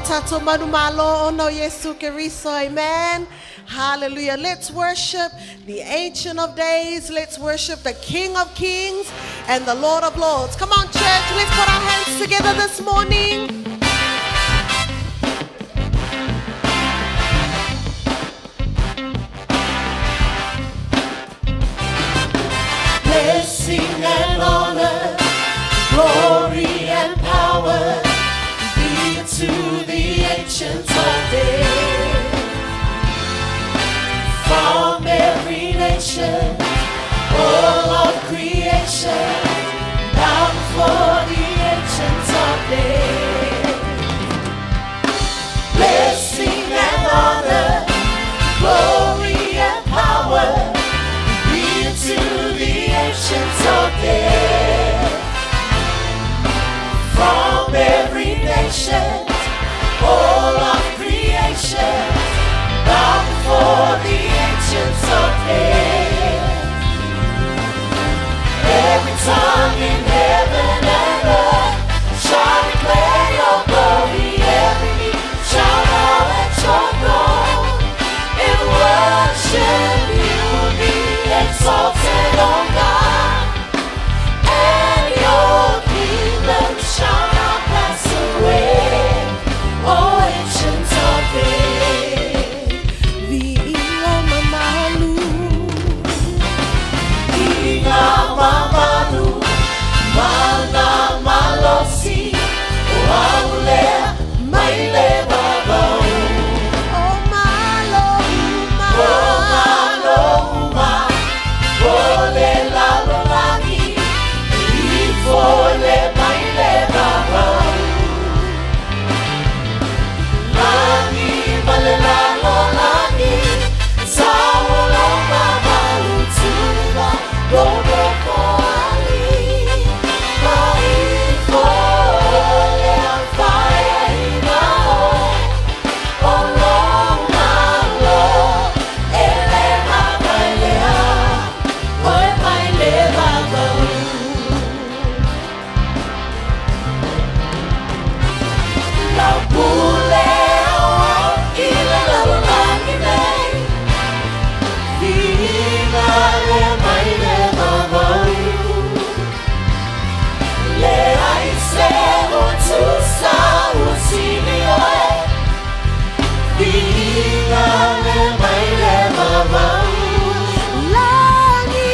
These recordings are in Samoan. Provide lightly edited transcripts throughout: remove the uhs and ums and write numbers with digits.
tātou manumalo ona o Iesu Keriso. Amen. Hallelujah. Let's worship the Ancient of Days. Let's worship the King of Kings and the Lord of Lords. Come on, church. Let's put our hands together this morning. Blessing and honor, glory and power be to the Ancient of Days. From every nation, all of creation, bow before the Ancient of Days. Blessing and honor, glory and power be to the Ancient of Days. From every nation, all of creation, bow before the Ancient of Days. Every tongue in heaven and earth shall declare your glory. Every knee shall bow at your throne. In worship you will be exalted, O God, and your kingdom shall not pass away. O Ancient of Days, Viiga mamalu. Viiga mamalu, mana malosi, o au lea mai le vavau. O malo uma, o malo uma, o le lalolagi, ifo le mai le vavau. Lagi ma le lalolagi, tau lou mamalu tuliva lou nofoalii, ma ifo le afaeaiga oe, o lou malo e le mavae lea, oe mai le vavau. Lau pule aoao i le lalolagi nei, viiga lea mai le vavau. Leai se ua tusa ua sili oe, viiga lea mai le vavau. Lagi,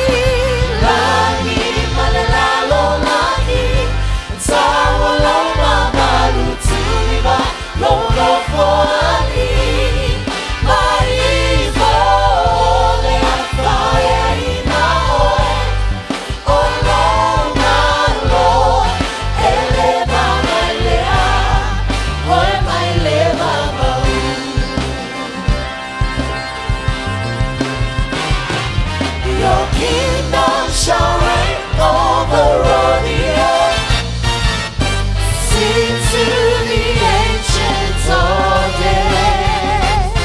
lagi ma le lalolagi, tau lou mamalu tuliva lou nofoalii, ma ifo le afaeaiga oe, o lou malo e le mavae lea, oe mai le vavau. Your kingdom shall reign over all the earth. Sing to the Ancient of Days.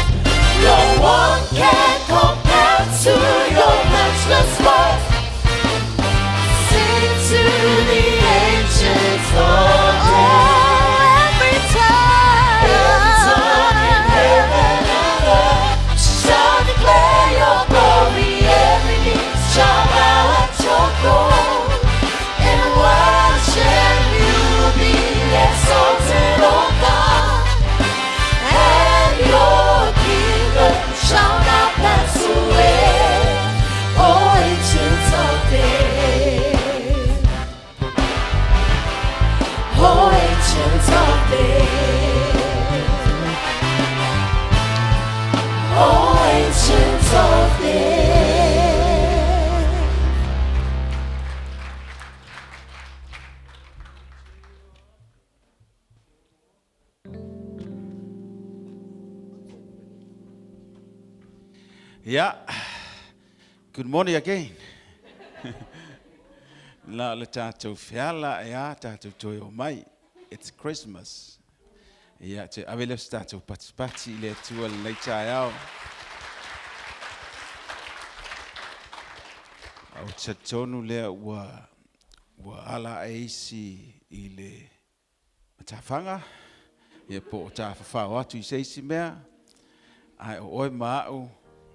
No one can compare to your matchless worth. Sing to the Ancient of Days. Every tongue, every tongue in heaven and earth shall declare your glory. Every knee shall bow at your throne. In worship you will be exalted, O God, and your kingdom shall not pass away. O Ancient of Days. O Ancient of Days. O Ancient of Days. Yeah. Good morning again. La o le tātou feala e a tātou toe o mai. It's Christmas. Ia, te ave lea o se tātou patipati i le Atua lenei taeao. Ou te talitonu lea ua, ua ala ae isi i le matafaga. Ia po o tafafao atu i se isi mea, ae o oe ma a'u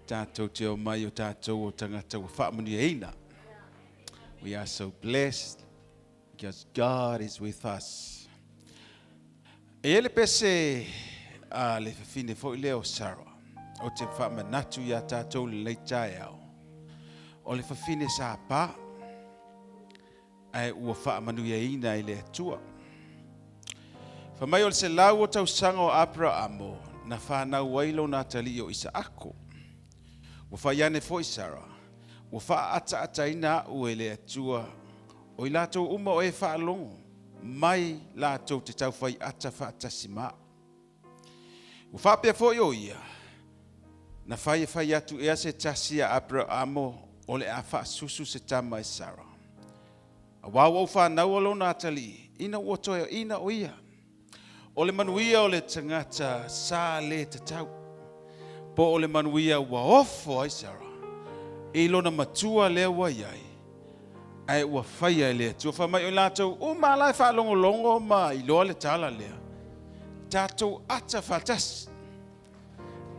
tatou te omai o tatou o tagata ua faamanuiaina. We are so blessed because God is with us. E i ai le pese a le fafine foi lea o Sarah, ou te faamanatu iā tatou lenei taeao, o le fafine sapa, ae ua faamanuiaina e le Atua. Fai mai o le 100 o tausaga o Aperaamo na fanau ai lona atalii o Isaako. Ua fai ane foi Sara, Ua faaataataina a'u e le Atua, o i latou uma o e faalogo mai latou te taufai ata faatasi ma a'u. Ua faapea foi o ia, na fai e fai atu ea se tasi a Aperaamo o le a faasusu se tama e Sara. Auā ua ou fanaua lona atalii, ina ua toeaina o ia. O le manuia o le tagata sa le tatau, po o le manuia ua ofo ai Sara i lona matua lea ua i ai, ae ua faia e le Atua. Fai mai o i latou uma la e faalogologo ma iloa le tala lea, tatou ata faatasi,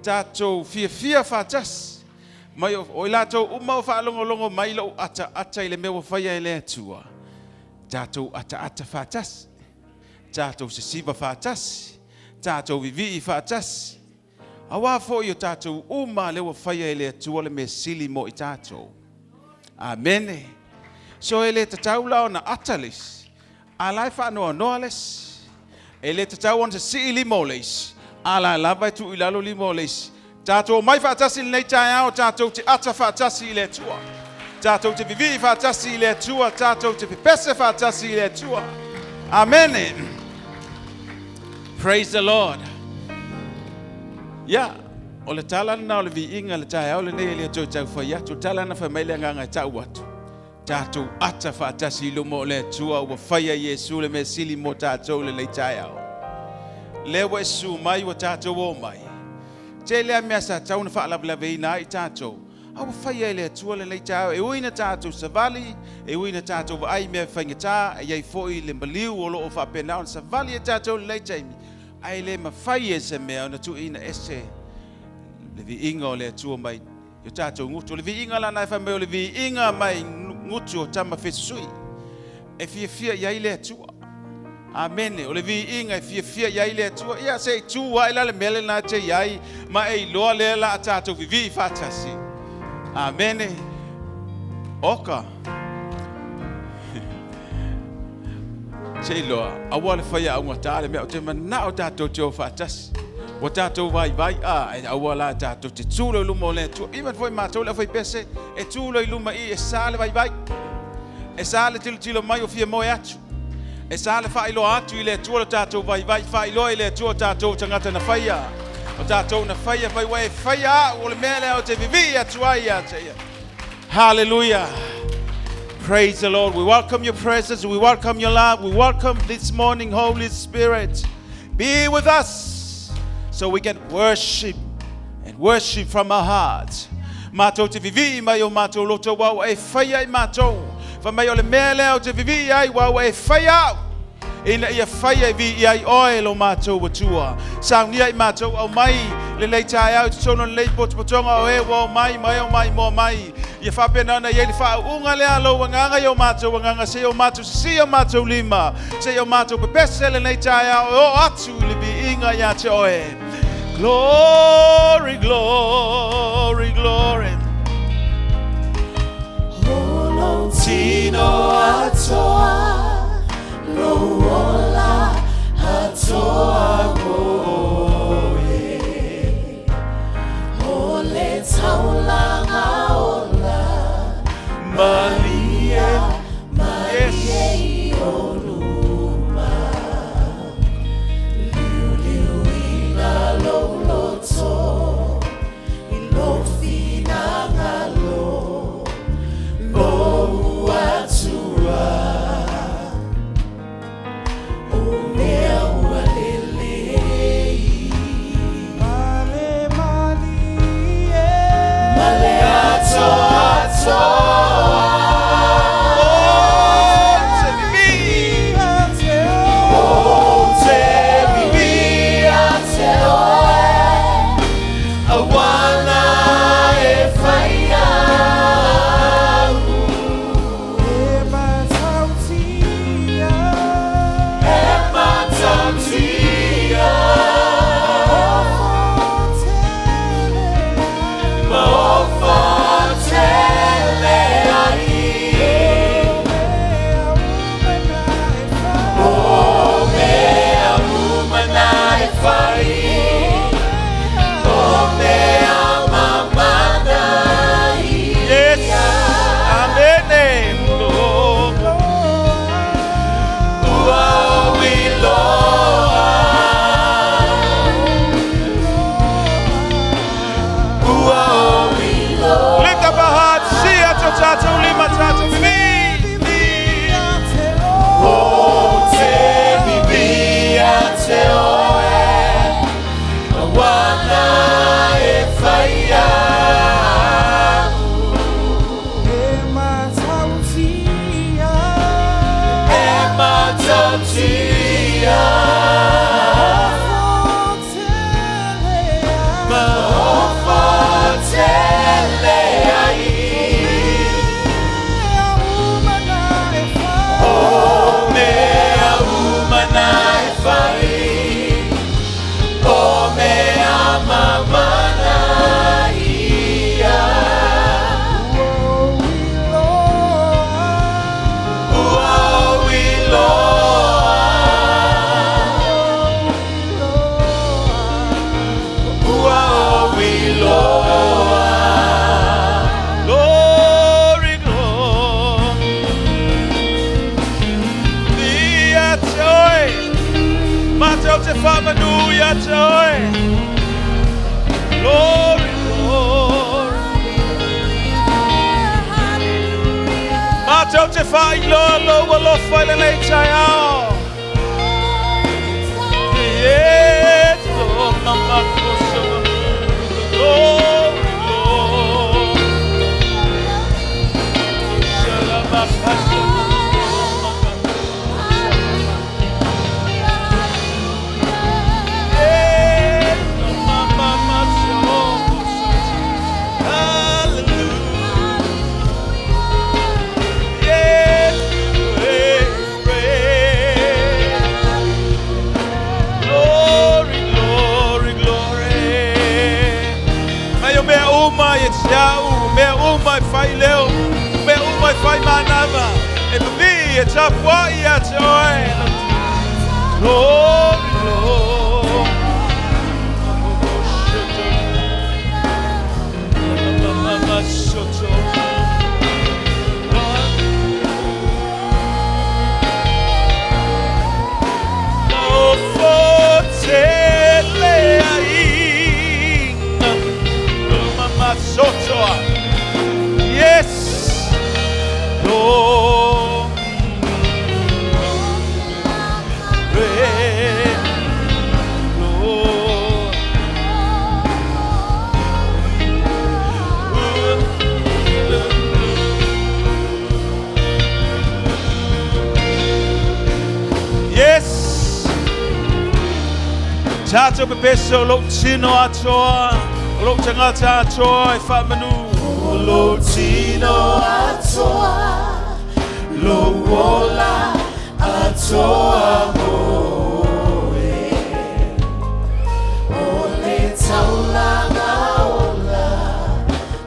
tatou fiafia faatasi. Mai o i latou uma o faalogologo mai lou ataata i le mea ua faia e le Atua, tatou ataata faatasi, tatou sesiva faatasi, tatou vivii faatasi. Auā foi o tatou uma lea ua faia e le Atua le mea sili mo i tatou. Amene. So e le tatau la ona ata le isi, a la e faanoanoa le isi. E le tatau ona sesii lima o le isi, a la e lava e tuu i lalo lima o le isi. Tatou omai faatasi i lenei taeao, tatou te ata faatasi i le Atua. Tatou te vivii faatasi i le Atua, tatou te pepese faatasi i le Atua. Amene. Praise the Lord. Ia, o le tala lena o le viiga le taeao lenei e le toe tau fai atu. O le tala na fai mai le agaga e tau atu. Tatou ata faatasi i luma o le Atua ua faia Iesu le mea sili mo tatou lenei taeao. Lea ua e susu mai ua tatou o mai. Tele a mea sa tau na faalavelaveina ai tatou. A ua faia e le Atua lenei taeao, e ui ina tatou savali, e ui ina tatou vaai i mea faigata, e i ai foi le maliu o lo o faapena ona savali e tatou i lenei taimi, ae le mafai e se mea ona tuuina ese le viiga o le Atua mai i o tatou gutu. O le viiga la na e fai mai o le viiga mai gutu o tama fesusui e fiafia i ai le Atua. Amene. O le viiga e fiafia i ai le Atua. Ia se i tu ae la le mea lena te i ai, ma e iloa lea la a tatou vivii faatasi. Amene. Oka. Se iloa, aua le fai augata le mea o te manao tatou te o faatasi. Ua tatou vaivai, a, e aua la tatou te tu loa i luma o le Atua. Even foi matou le aufaipese, e tu loa i luma i e sa le vaivai. E sa le tilotilo mai o fia moe atu. E sa le faailoa atu i le Atua lo tatou vaivai, faailoa i le Atua o tatou tagata na faia. O tatou na faia, fai ua e faia au, o le mea lea o te vivii atu ai ia te ia. Hallelujah. Praise the Lord. We welcome your presence. We welcome your love. We welcome this morning, Holy Spirit. Be with us so we can worship and worship from our hearts. Matou te vivii mai o matou loto ua ua e faia i matou. Fai mai o le mea lea o te vivii ai ua ua e faia au. Ina ia faia e viia ai oe lo matou Atua. Saunia i matou au mai lenei taeao i totonu o lenei potopotoga o e ua omai ma e omai moa mai. Ia faapena ona i ai le faauuga lea a lou agaga i o matou agaga seia o matou sisia o matou lima, seia o matou pepese lenei taeao e oo atu i le viiga ia te oe. Glory, glory, glory. Holo tino atoa, lou ola atoa moe. O le taulaga ola, Malie, malie Yes. i ou luma. Liuliuina lou loto i lou finagalo, lou Atua. Glory, glory. Ia te oe. Mātou te whamanu ia te oe. Glory, glory. Mātou te whailoa lo alofa i lenei taeao. Yes, oh, mama, glory, glory. Shalabakasha. Yes, oh, mama, hallelujah. Yes, praise. Glory, glory, glory. Mai o mea uma e te au, mea uma e whai leo, mea uma e whai manava, e papi e tapua ia te oe. Glory, glory. Sotoa. Yes. Lord. Lord. Yes. Tātou pepeso lo tino atoa, lo tangata atoa e whamanu. Lo tino atoa, lo ola atoa moe. O le taulanga ola,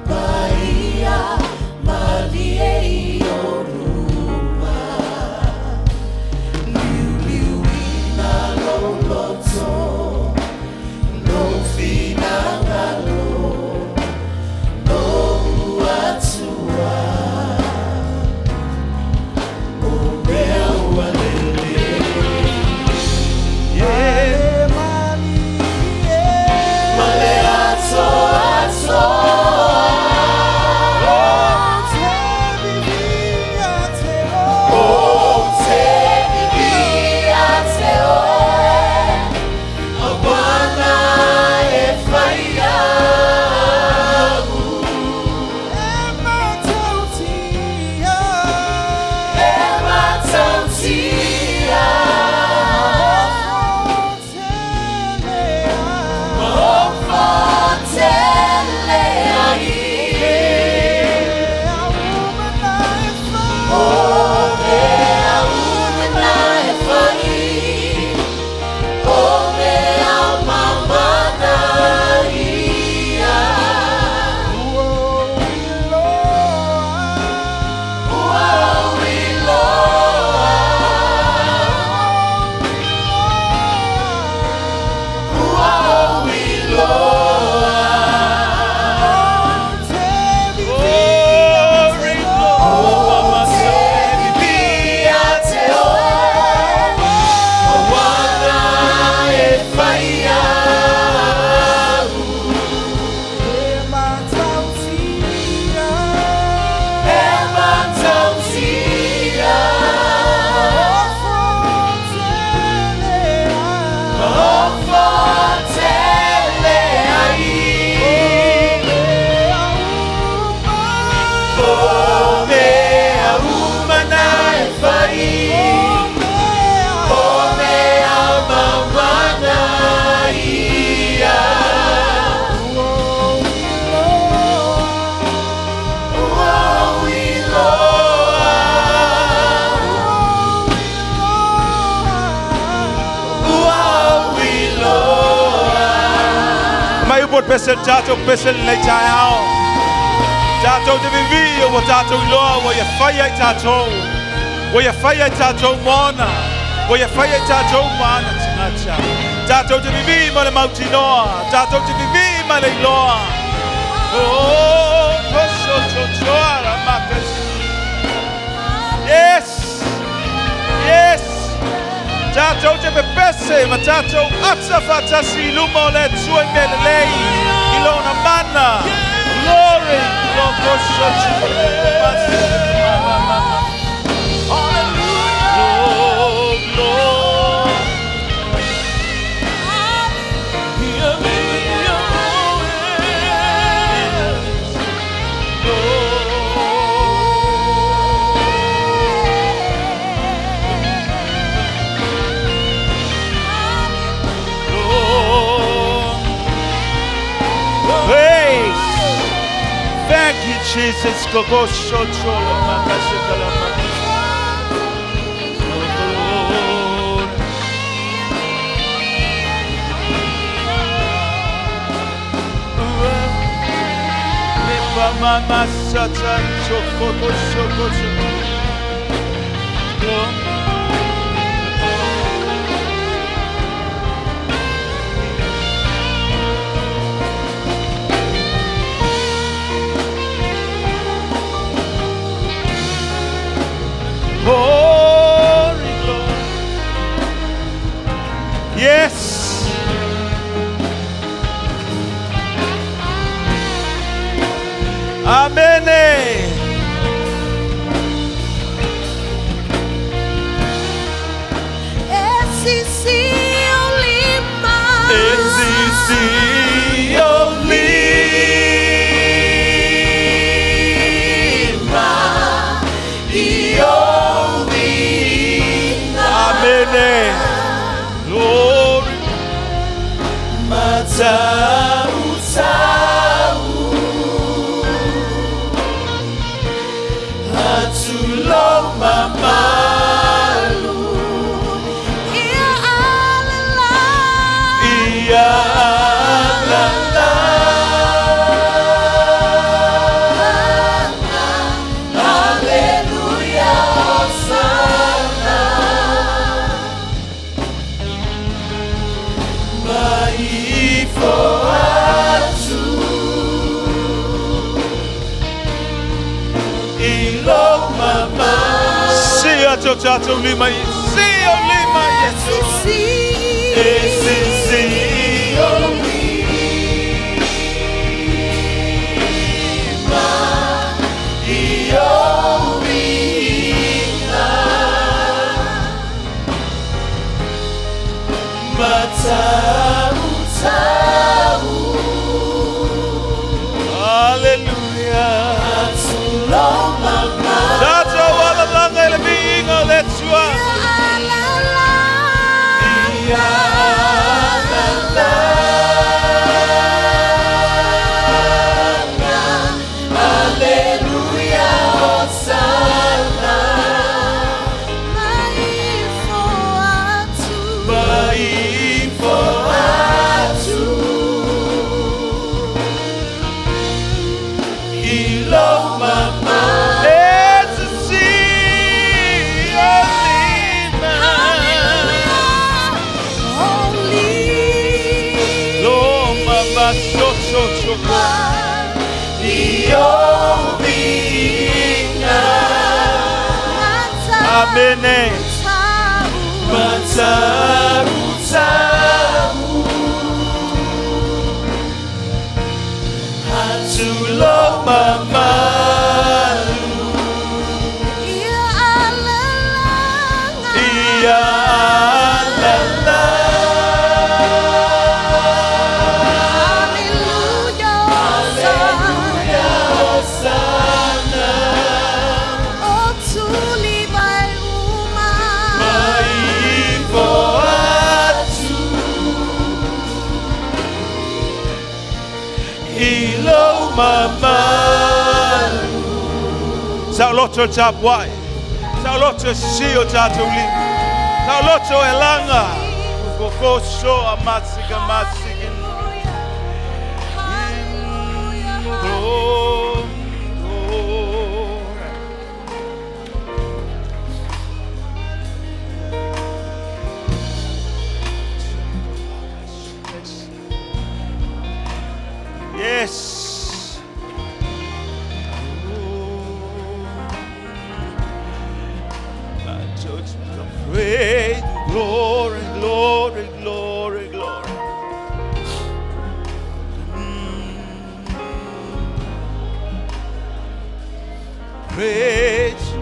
maia malie i o luma. Liu liu ina lo loto, lo finangalo, lo uatua. O mea ua lelei. po le pese le tatou pese lenei taeao. Tatou te vivii ua tatou iloa ua ia faia i tatou. Ua ia faia i tatou ma ona. Ua ia faia i tatou ma ana tagata. Tatou te vivii ma le mautinoa. Tatou te vivii ma le iloa. Oh, poso totoa la makas. Yes! Yes! Tatou te pepese ma tatou ata faatasi i luma o le Atua i mea lelei i lona mana. Glory! Loko Glory. Praise. Thank you, Jesus. Go so cholo makasakala. Lord. Mama satan choko choko choko. Glory, glory. Yes. Amen. Esi o lima. Esi o lima. I o viiga. Amen. Glory. Matau tau Atu lou mamalu Ia alala. Ia alala Hallelujah, Hosanna. Maifo atu I lou mamalu Sia o tatou lima. Sia o lima. Esi si. Esi si o lima I o viiga Matau tau Hallelujah. Atu lou mamalu Tatou alalaga i le viiga o le Atua. Alala. Ia alala Hallelujah, Hosanna. Maifo atu. Maifo atu I lou mamalu Esi o lima. Holy. Lo mama so so so. I o viiga Amen. Matau tau Atu lou mamalu Ia alala. Ia alala Hallelujah. Hosanna. O tuli vai uma. Maifo atu I lou mamalu Saoloto le tapuai. Saoloto si o tatou lima. Saoloto e laga. Kokoso a masika masika. Glory, glory, glory, glory. Praise you,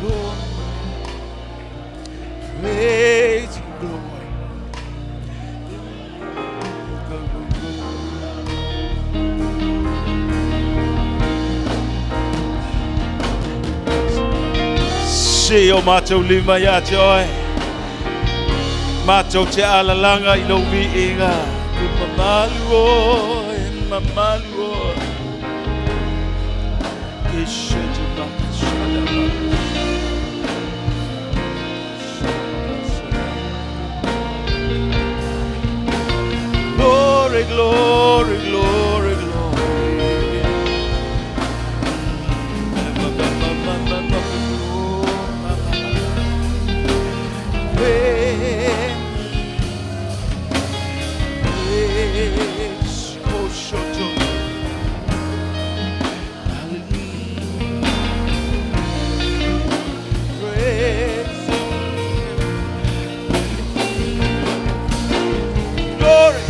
Lord. Praise you, Lord. Se o matou lima ia te oe. Matou te alalaga i lou viiga. E mamalu oe, mamalu oe. Ke shete maka shada maka. Glory, glory, glory, glory. Glory,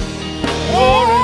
glory.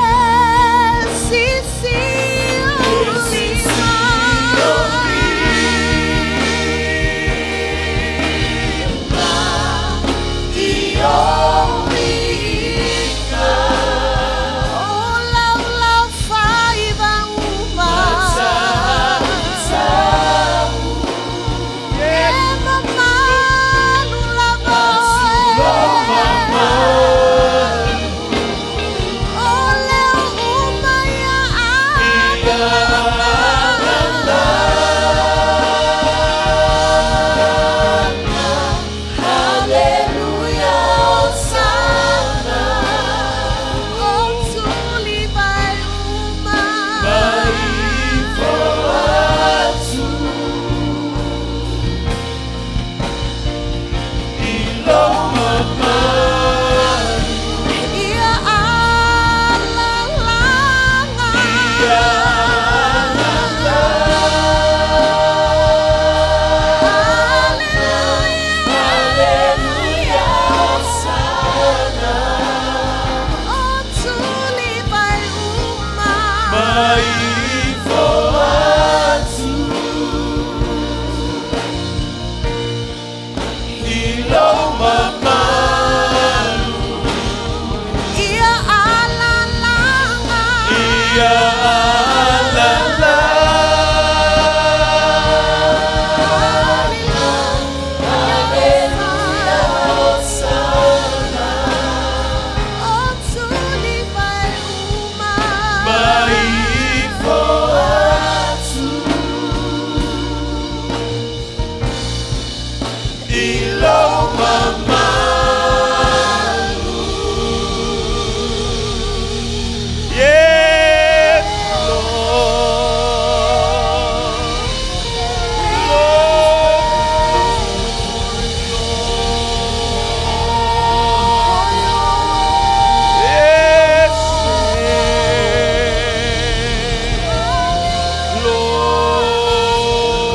Yes, Lord. Yes.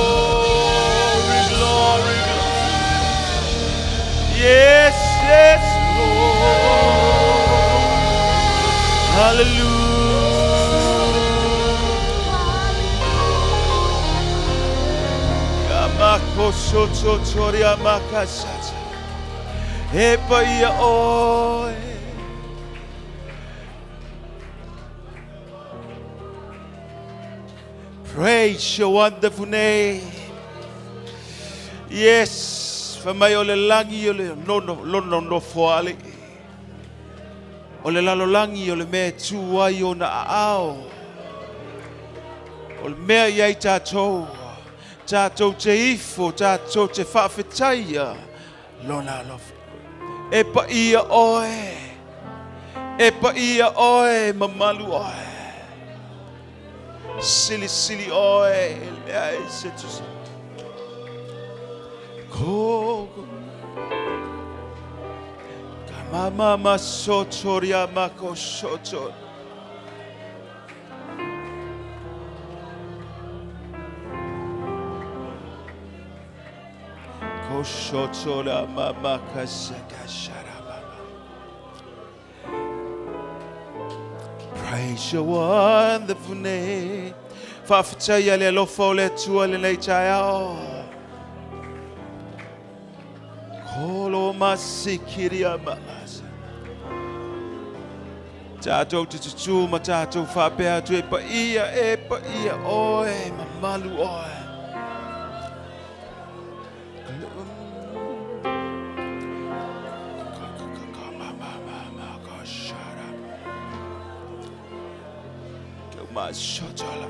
Glory, glory, glory. Yes, yes, Lord. Hallelujah. Yamakosototoriamakasata. E paia oe. Praise your wonderful name. Yes, fa mai o le lagi o le nono lono nofo ale. O le lalolagi o le mea e tu ai ona aao. O le mea i ai tātou, tātou te ifo, tātou te faafetaia, lona alofa. E paia oe, e paia oe, mamalu oe. Silisili oe, e le mea e se tusa. Ko, ka mama sotoria mako soto. Koshotola mama kasakashara mama. Praise your wonderful name. Faafetai le alofa o le Atua lenei taeao. Kolo masikiria maasa. Tātou te tutū ma tātou whapea atu e paia, e paia, oe, mamalu oe. Mashotola.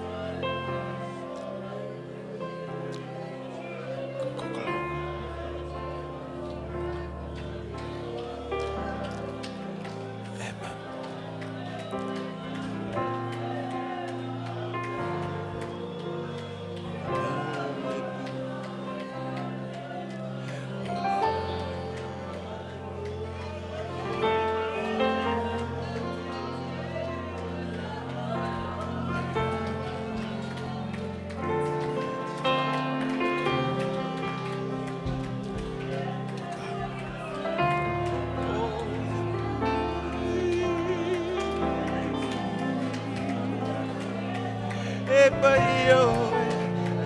E paia,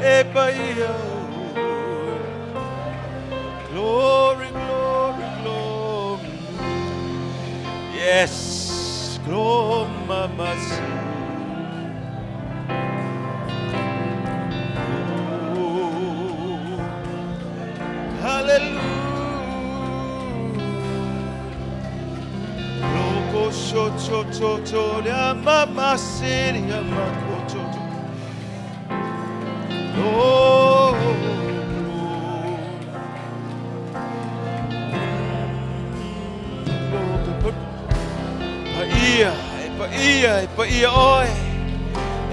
e paia. Glory, glory, glory. Yes, glory, mama. Hallelujah. Loko sho cho cho cho ya mama siri ya mako cho cho. Glory. Paia, e paia, e paia oe.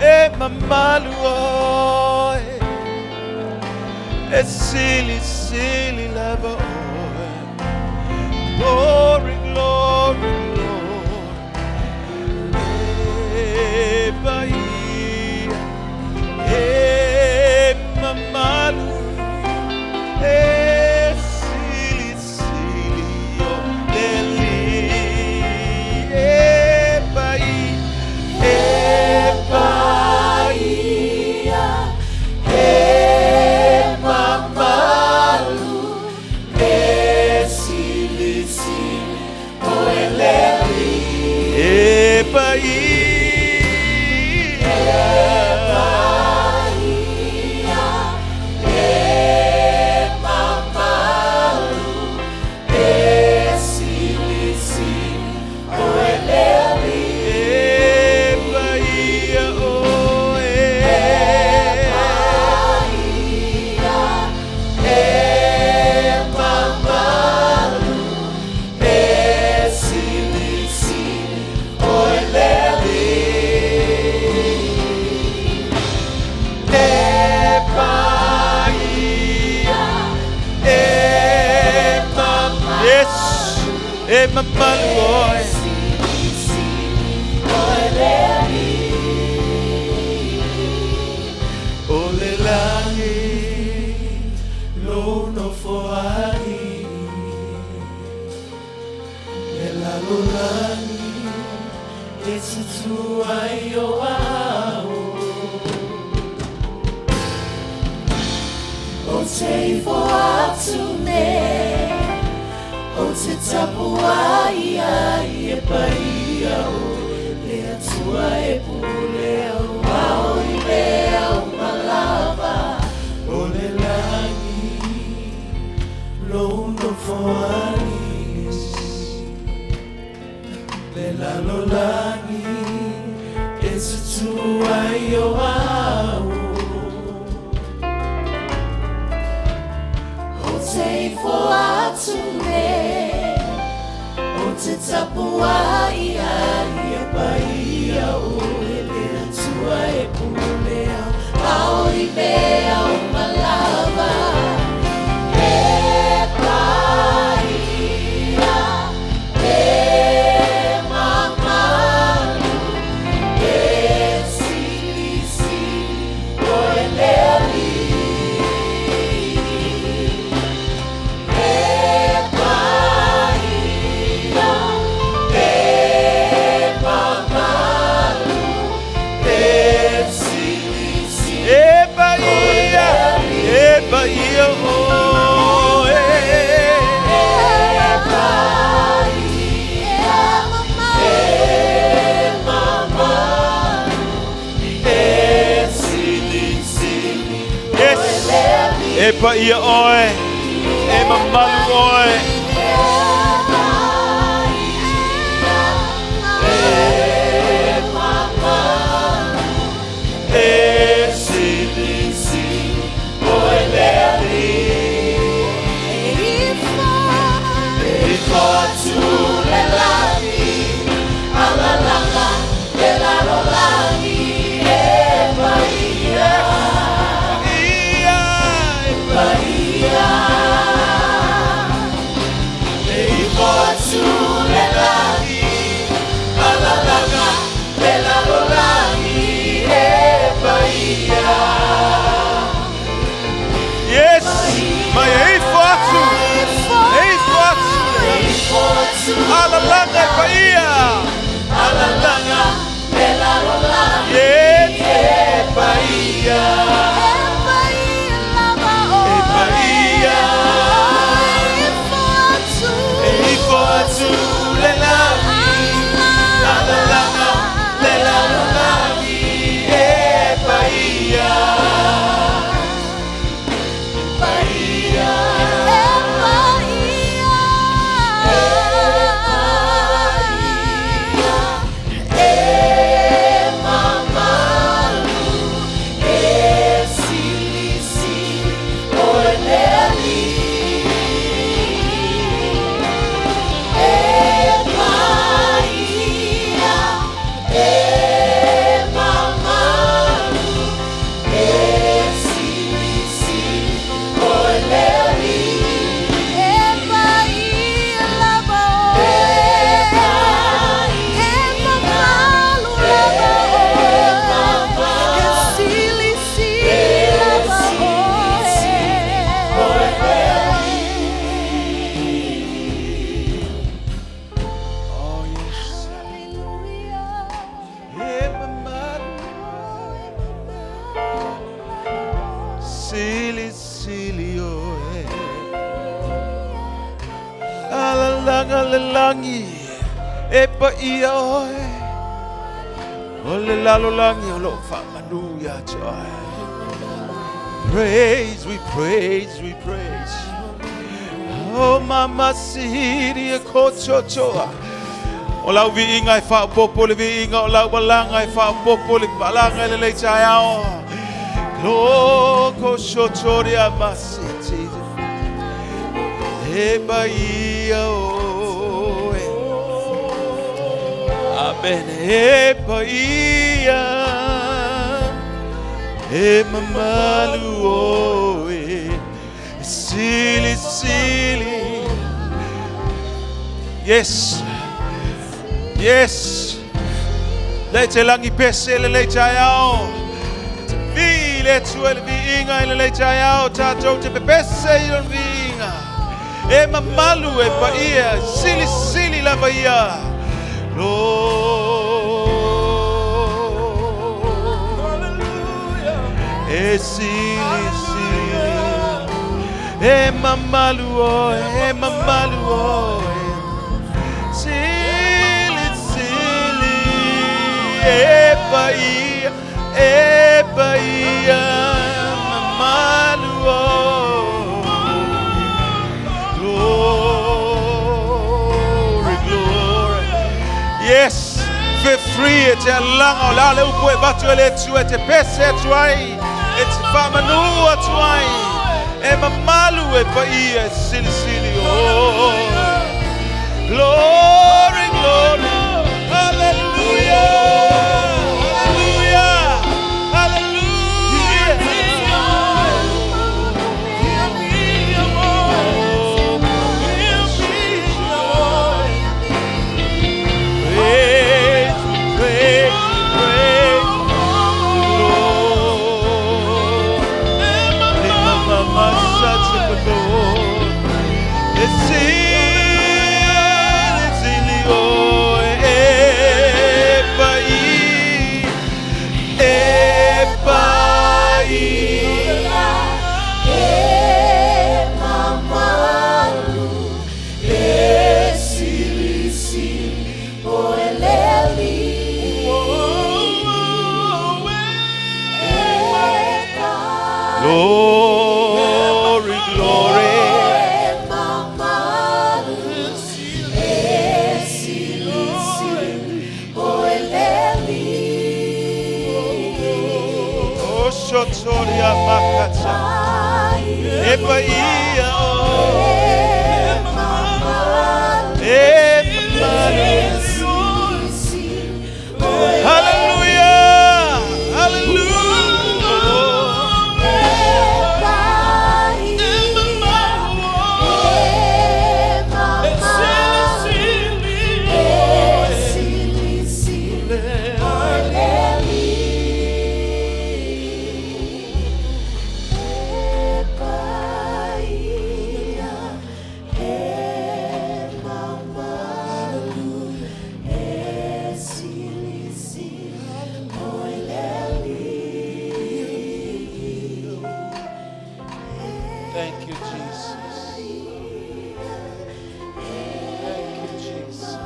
E mamalu oe. E sili, sili lava oe. Glory, glory, glory. E paia, e mamalu. E sili, sili o leli. E paia, e paia, e mamalu. E sili, sili o eleli. E paia, E mamalu, e sili, sili o eleli. E paia, o e. Paia, e mamalu, e sili, sili o eleli. E paia, e mamalu. Yes, e mamalu oe. Sili, sili o eleli. O le lagi lo nofo ali Le lalolagi e tutu ai o ao O te ifo atu nei, o te tapuai ai e paia o le Atua e pule au ao i mea uma lava. O le lagi lo nofo ali Le lalolagi e tutu ai o ao O te ifo atu nei, o te tapuai ai e paia o le Atua e pule au ao i mea uma lava. E paia, e mamalu, e sili, sili o eleli. paia oe, e mamalu oe. E silisili oe le Alii. E ifo atu le lagi, alalaga le lalolagi e paia. Ia, e Paia. E ifo atu le lagi, alalaga le lalolagi e paia. Yes, ma e ifo atu, e ifo atu. E ifo atu Alalaga e paia. alalaga le lalolagi Yes. e paia. E paia. E ifo atu le lagi, alalaga le lalolagi e paia. Paia. E paia. E mamalu, e silisili oe le Alii. E paia, e mamalu, e silisili oe le Alii. E paia lava oe. E mamalu lava oe. E silisili lava oe. Oh yes. Hallelujah. E mamalu. Silisili oe. Alalaga le lagi, e paia oe. O le lalolagi o loo faamanu ia te oe. Praise, we praise, we praise. Oh, mama siri e kochochoa. O lau viiga e faaopoopo le viiga, o lau malaga e faaopoopo le malaga i lenei taeao. Loko sotoria masiti. E paia oe. Amen. E paia. E mamalu oe. Silisili. Yes. Yes. Le te lagi pese lenei taeao. Te vi le Atua i le viiga i lenei taeao. Tatou te pepese i lona viiga. E mamalu e paia. Silisili lava ia. Lord. E silisili. E mamalu oe, e mamalu oe. Silisili. E paia, e paia, mamalu oe. Glory, glory. Yes, feel free e te alaga o la le upu e avatu e le Atua e te pese atu ai, e te faamanu atu ai. E mamalu e paia e silisili oe. Glory, glory. Hallelujah. Hallelujah. Hallelujah. Praise, praise, praise, Lord. E paia oe. E mamalu. Hallelujah! Hallelujah! Thank you, Jesus. Thank you, Jesus.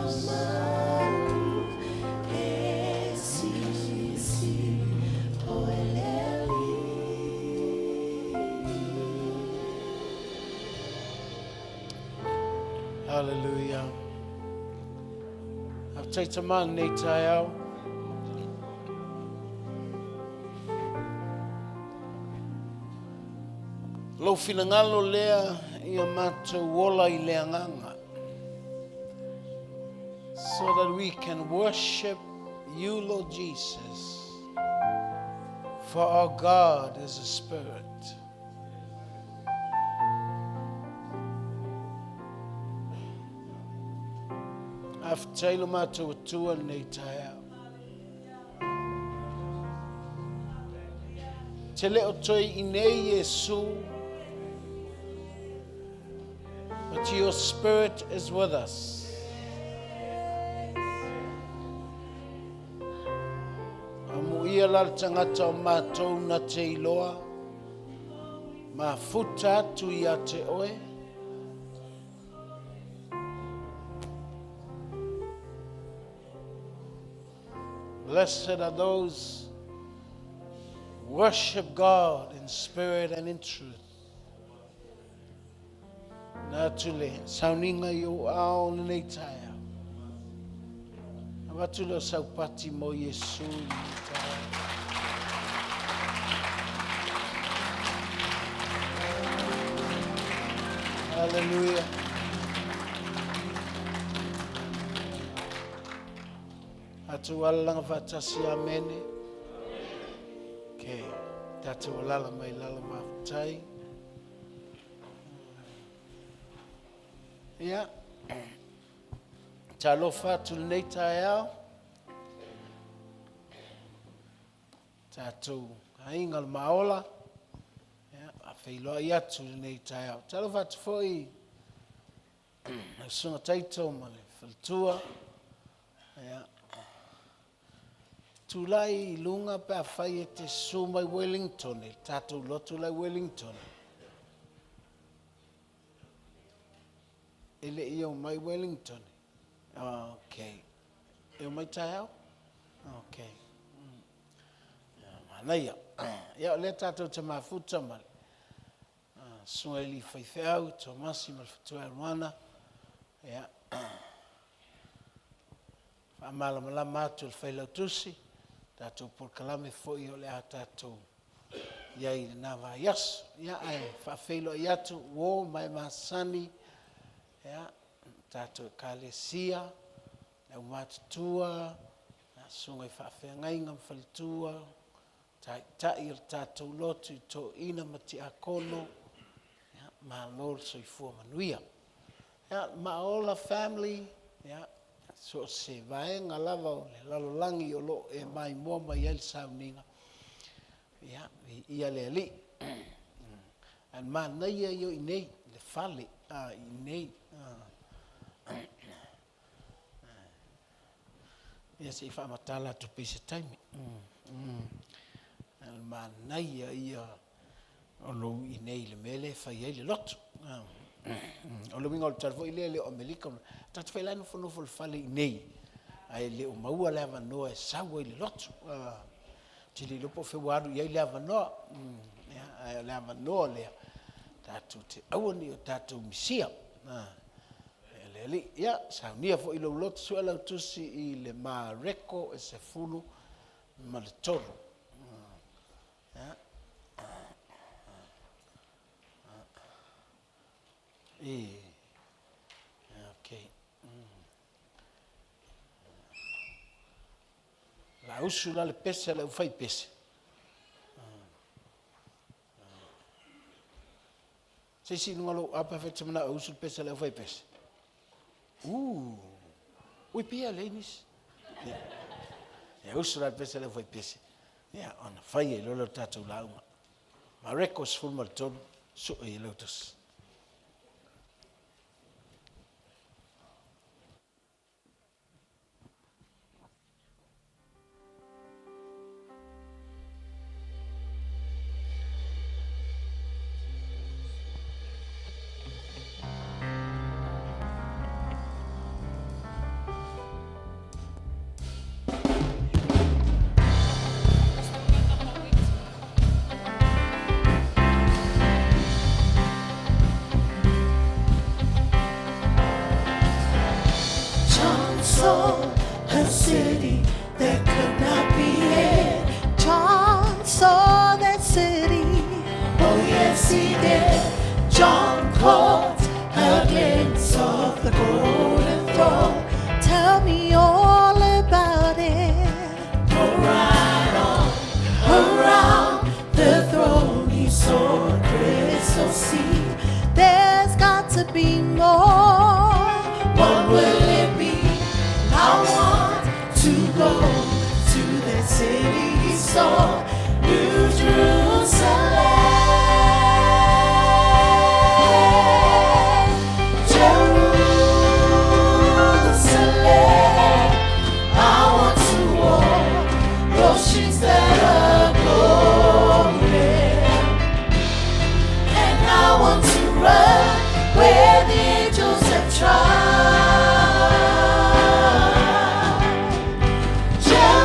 Hallelujah. Faafetai tama lenei taeao. Lou finagalo lea ia matou ola i le agaga. So that we can worship you, Lord Jesus. For our God is a spirit. Faafetai lo matou Atua lenei taeao. Te le o toe i inei Iesu, but your spirit is with us. Amuia la le tagata o matou na te iloa, mafuta atu ia te oe. Blessed are those worship God in spirit and in truth. Nā atu le sauniga i ou ao lenei taeao. Avatu lea o saupati mo Iesu i lenei taeao. Hallelujah. Atu alalaga faatasi amene. Okay. Tatou alala mai lalo faafetai. Ia. Talofa atu lenei taeao. Tatou aiga le maola. Ia, feiloai atu lenei taeao. Talofa atu foi lau susuga Taito ma le faletua. Ia. Tulai i luga pe afai e te susu mai Wellington, e tatou lotu la i Wellington. E le i omai Wellington. Okay. E omai taeao? Okay. Manaia. Ia, o lea tatou te mafuta ma le Susuga i alii faifeau, Tomasi ma le Fatuai Aluana. Ia, faamalamalama atu e le Failautusi, tatou polokalame foi o le a tatou i ai i lena vaiaso. Ia, ae faafeiloai atu, uo ma e masani, ia, tatou Ekalesia, le aumatutua, susuga i faafeagaiga ma faletua, Taitai o le tatou lotu i toeaina ma tiakono, ia, malo le soifua manuia. Ia, Maaola family, ia, so o se vaega lava o le lalolagi o lo o e maimoa mai ai le sauniga, ia, viia le Alii. Ae manaia ia o i inei, le fale, a, i inei. Ia se i faamatala atu pea i se taimi. O le manaia ia o lou i inei i le mea lea e fai ai le lotu. O le uiga o le tala foi lea e le o Amerika, tagata foi la e nofonofo i le fale i inei, ae le o maua le avanoa e sau ai i le lotu. Ou te le iloa po o fea ua alu i ai le avanoa, ae o le avanoa lea tatou te aua ne i o tatou misia. E le Alii. Ia, saunia foi i lou loto, sue lau tusi i le Mareko e 13. Ia. I. Okay. La usu la le pese a le aufai pese. Se isi i luga o lou apa fai te manao e usu le pese a le aufai pese. Ooh. Ui pia leai nisi. Ia. Ia usu la le pese a le aufai pese. Ia ona fai ai loa lea o le tatou lauga. Mareko 13, sue i lau tusi. John saw a city that could not be hid. John saw that city. Oh, yes, he did. John caught a glimpse of the golden throne. Tell me all about it. Go right on around the throne. He saw a crystal sea. There's got to be more. What will it be? I want to go to that city he saw, New Jerusalem. Jerusalem, I want to walk those streets that are golden. And I want to run where the angels have trod. Jerusalem,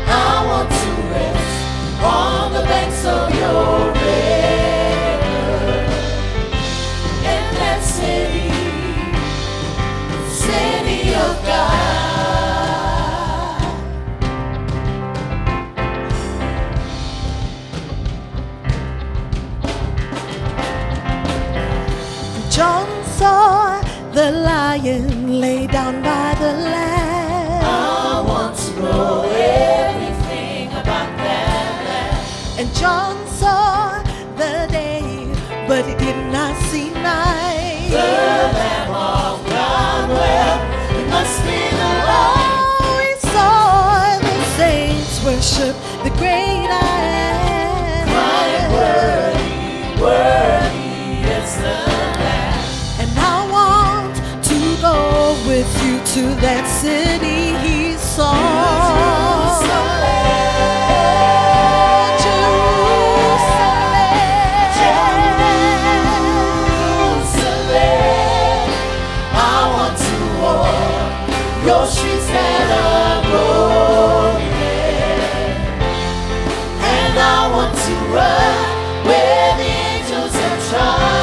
I want to rest on the banks of your river. In that city, city of God. John saw the lion lay down by the lamb. I want to know everything about that lamb. And John saw the day, but he did not see night. The Lamb of God, well, it must be the light. Oh, he saw the saints worship the great I am. Crying, worthy, worthy is the Lamb. And I want to go with you to that city he saw. Jerusalem, I want to walk your streets that are golden. And I want to run where the angels have trod.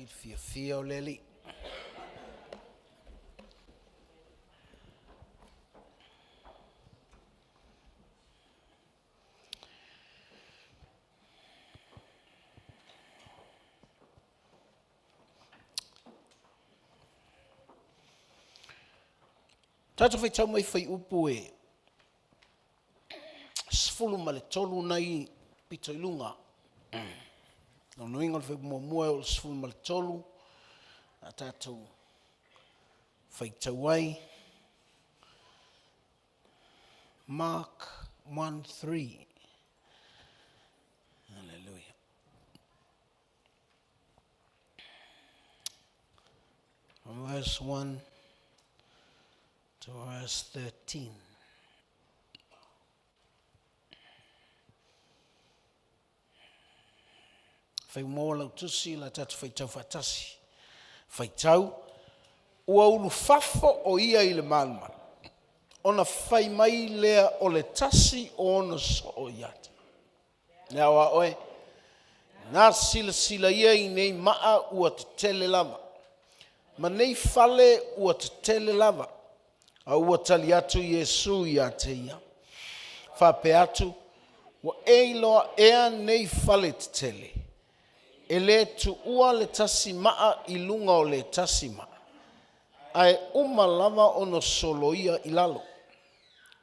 ai le fiafia o le Alii. Tatou faitau mai fuaiupu e 13 nai pito i luga. Lona uiga o le fuaiupu muamua e oo i le 13 a tatou faitau ai. Mark 1:3. Hallelujah. From verse 1 to verse 13. Fai maua lau tusi la tatou faitau faatasi. Faitau, ua ulufafo o ia i le malumalu, ona fai mai lea o le tasi o ona soo ia te. Le ao a oe, na silasila ia i nei maa ua tetele lava, ma nei fale ua tetele lava, a ua tali atu Iesu ia te ia, faapea atu, ua e iloa ea nei fale tetele, e le tuua le tasi maa i luga o le tasi maa, ae uma lava ona soloia i lalo.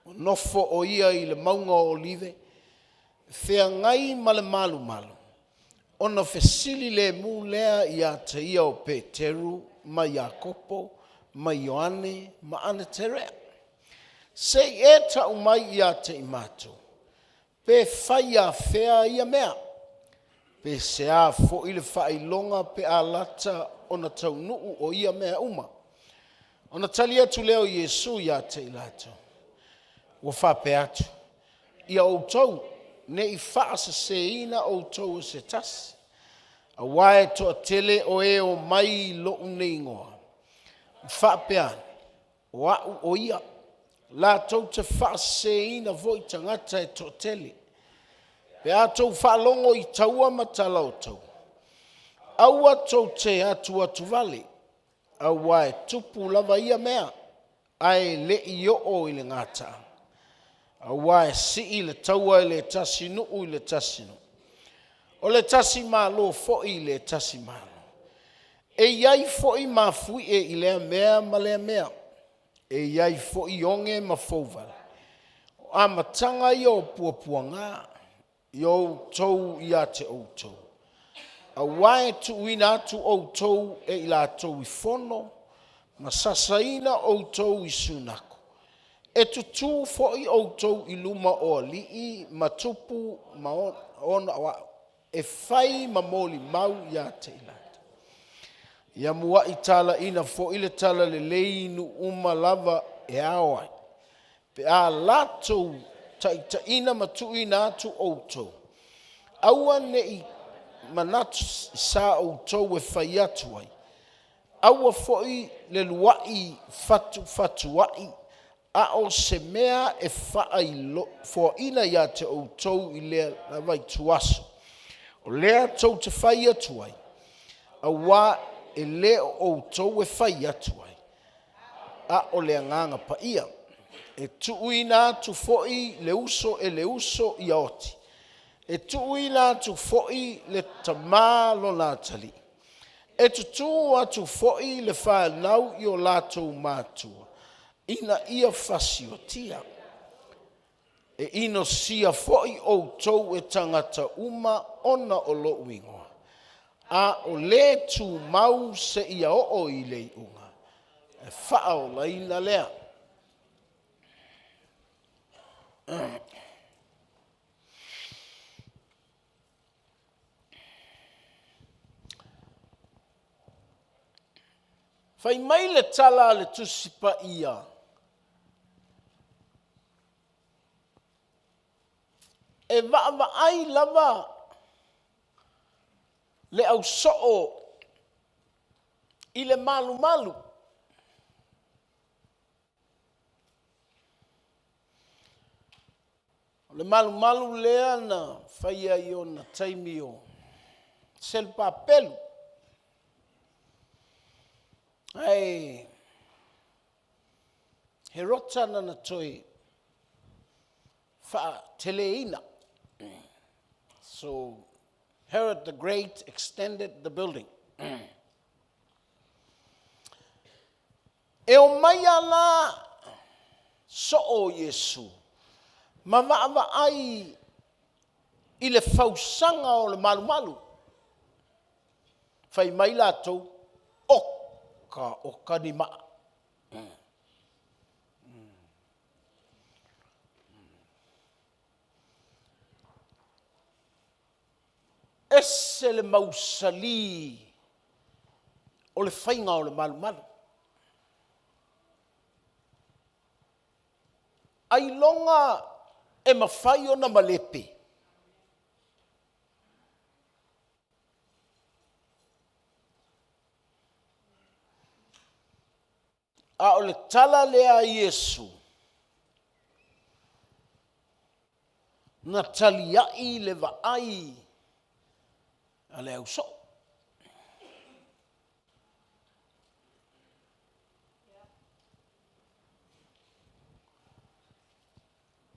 Ua nofo o ia i le mauga o Olive, feagai ma le malumalu, ona fesili lemu lea ia te ia o Peteru ma Iakopo ma Ioane ma Anaterea. Se i e tau mai ia te i matou, pe fai afea ia mea, pe se a foi le faailoga pe a lata ona taunuu o ia mea uma. Ona tali atu lea o Iesu ia te i latou, ua faapea atu, ia outou, ne i faaseseina outou e se tasi, auā e toatele o e o mai i lou nei igoa, ma faapea ane, o au o ia, latou te faaseseina foi tagata e toatele. Pe a tou faalogo i taua ma tala o taua, aua tou te atuatuvale, auā e tupu lava ia mea, ae le i oo i le gataaga. Auā e sii le taua i le tasi nuu i le tasi nuu, o le tasi Malo foi i le tasi Malo. E i ai foi mafuie i lea mea ma lea mea, e i ai foi oge ma fouvale. O amataga ia o puapuaga i outou ia te outou, auā e tuuina atu outou e i latou i fono ma sasaina outou i sunako, e tutū foi outou i luma o alii ma tupu ma ona o au, e fai ma molimau ia te i latou. Ia mua'i talaina foi le talalelei i nuu uma lava e ao ai, pe a latou taitaiina ma tuuina atu outou, aua ne i manatu i sa outou e fai atu ai, aua foi le lua'i fatufatua'i, a o se mea e faailoaina ia te outou i lea lava ituaso, o lea tou te fai atu ai, auā e le o outou e fai atu ai, a o le Agaga Paia. E tuuina atu foi le uso e le uso ia oti, e tuuina atu foi le tamā lona atalii, e tutū atu foi le fanau i o latou matua, ina ia fasiotia. E inosia foi outou e tagata uma ona o lou igoa, a o le tumau seia oo i le iuga, e faaolaina lea. Fai mai le tala a le Tusi Paia, e vaavaai lava le ausoo i le malumalu. O le malumalu lea na faia i ona taimi o Selupapelu. Ae he rota nana toe faateleina. So Herod the Great extended the building. E o mai ana soo o Iesu ma vaavaai i le fausaga o le malumalu. Fai mai latou, Oka, oka ni maa. Ese le mausali o le faiga o le malumalu. Ailoga e mafai ona malepe. A o le tala lea a Iesu, na taliai le vaai a le ausoo.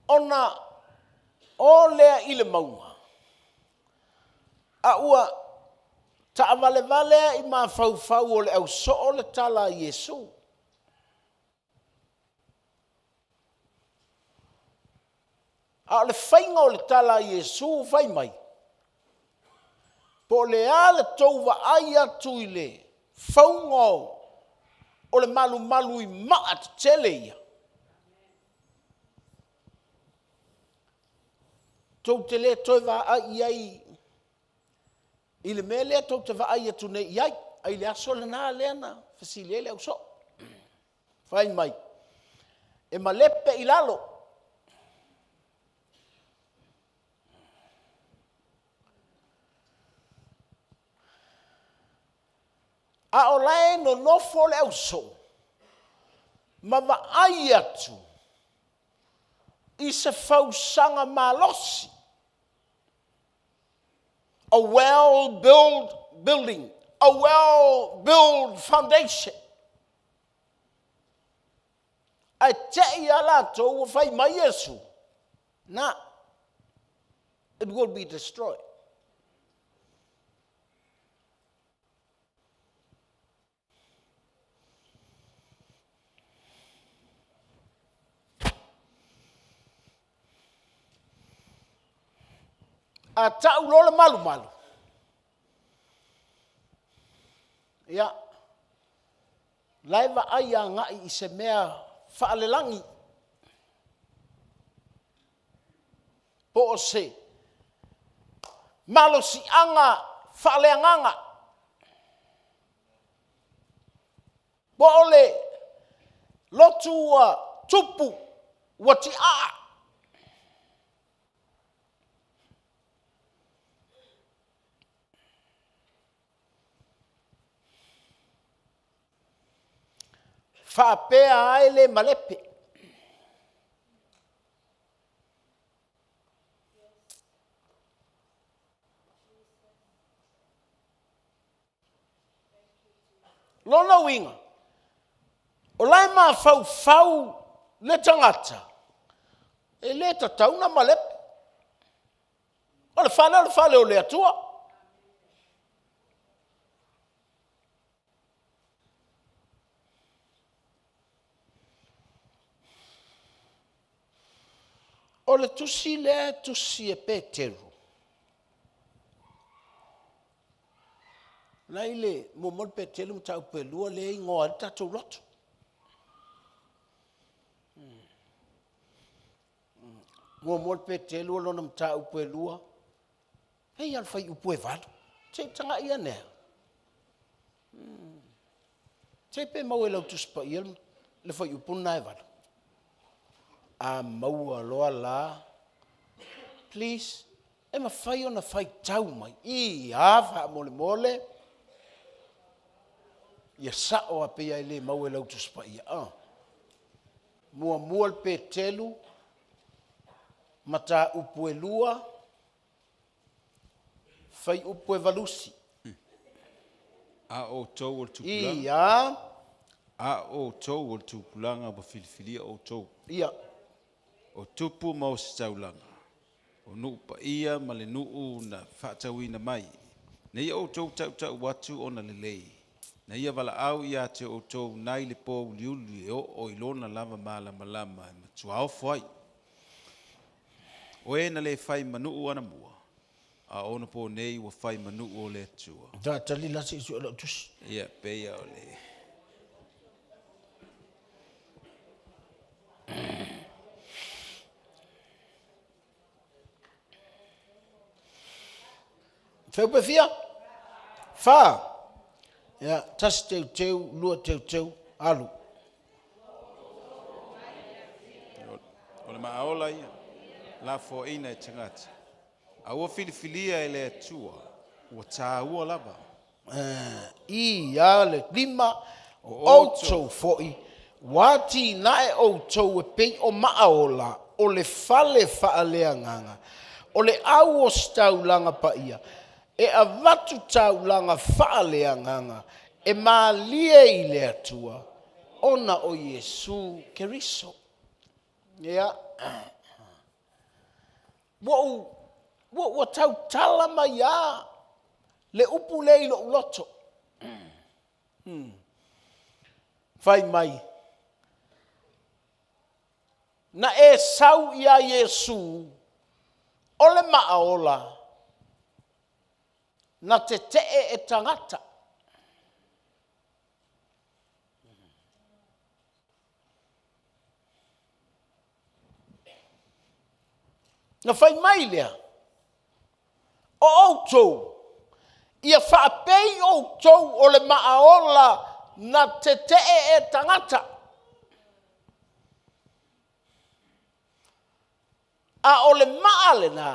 Ona o lea i le mauga, a ua taavalevale i mafaufau o le ausoo le tala a Iesu. A o le faiga o le tala a Iesu fai mai, po o le a le tou vaai atu i le fauga o le malumalu i maa tetele ia, tou te le toe vaai i ai i le mea lea tou te vaai atu nei i ai, a i le aso lena lea na fesili ai le ausoo. Fai mai, e malepe i lalo. A o la e nonofo le ausoo ma vaai atu i se fausaga malosi, a well built building, a well built foundation. Ae te i a latou ua fai mai Iesu, na, it will be destroyed. A tau loa le malumalu, ia, la e vaai agai i se mea faalelagi, po o se malosiaga faaleagaga, po o le lotu ua tupu, ua tiaa. Faapea ai le malepe. Lona uiga, o la e mafaufau le tagata, e le tatau ona malepe. O le fale o le fale o le Atua. O le tusi lea e tusi e Peteru, la i le muamua le Peteru mataupu e lua lea e igoa ai le tatou lotu. Muamua le Peteru o lona mataupu e lua, e i ai le fuaiupu e 8. Se i tagai ane a. Se pe maua i lau Tusi Paia le fuaiupu lena e 8. A maua loa la, please, e mafai ona faitau mai. Ia, faamolemole, ia sao a pei e le maua i lau Tusi Paia. Muamua le Petelu, mataupu e 2, fuaiupu e 8. A outou o le tupulaga. Ia. A o outou o le tupulaga ua filifilia outou. Ia. O tupu ma ositaulaga, o nuu paia ma le nuu na faatauina mai, na ia outou tautau atu ona lelei, na ia valaau ia te outou nai le po uliuli e oo i lona lava malamalama e matua ofo ai. O e na le fai ma nuu anamua, a o onapo nei ua fai ma nuu o le Atua. Tali la se i sue lau tusi. Ia, pei o le. Feupe fia? Fa. Ia, tasi teuteu, lua teuteu, alu. O le maaola ia, lafoaiina e tagata, a ua filifilia e le Atua, ua taua lava. Ia le lima o outou foi, ua atinae outou e pei o maaola o le fale faaleagaga, o le au ositaulaga paia, e avatu taulaga faaleagaga e malie i le Atua, ona o Iesu Keriso. Ia, ua ou, ua, ua tautala mai lava le upu lea i lou loto. Hmm. Fai mai, na e sau iā Iesu o le maaola na tetee e tagata. Na fai mai lea, o outou, ia faapei outou o le maaola na tetee e tagata. A o le maa lena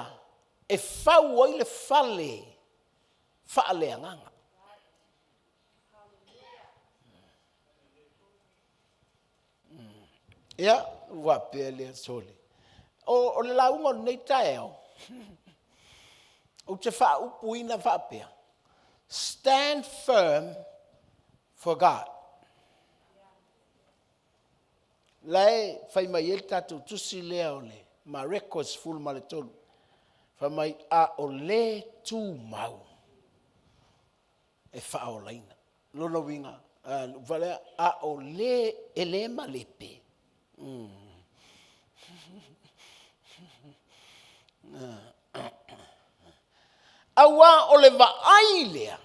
e fau ai le fale faaleagaga. Ia, ua faapea lea, sole. O, o le lauga o lenei taeao, ou te faaupuina faapea, stand firm for God. La e fai mai ai le tatou tusi lea o le Mareko e 13. Fai mai, a o le tumau e faaolaina. Lona uiga, valea, a o le e le malepe. Auā o le vaai lea,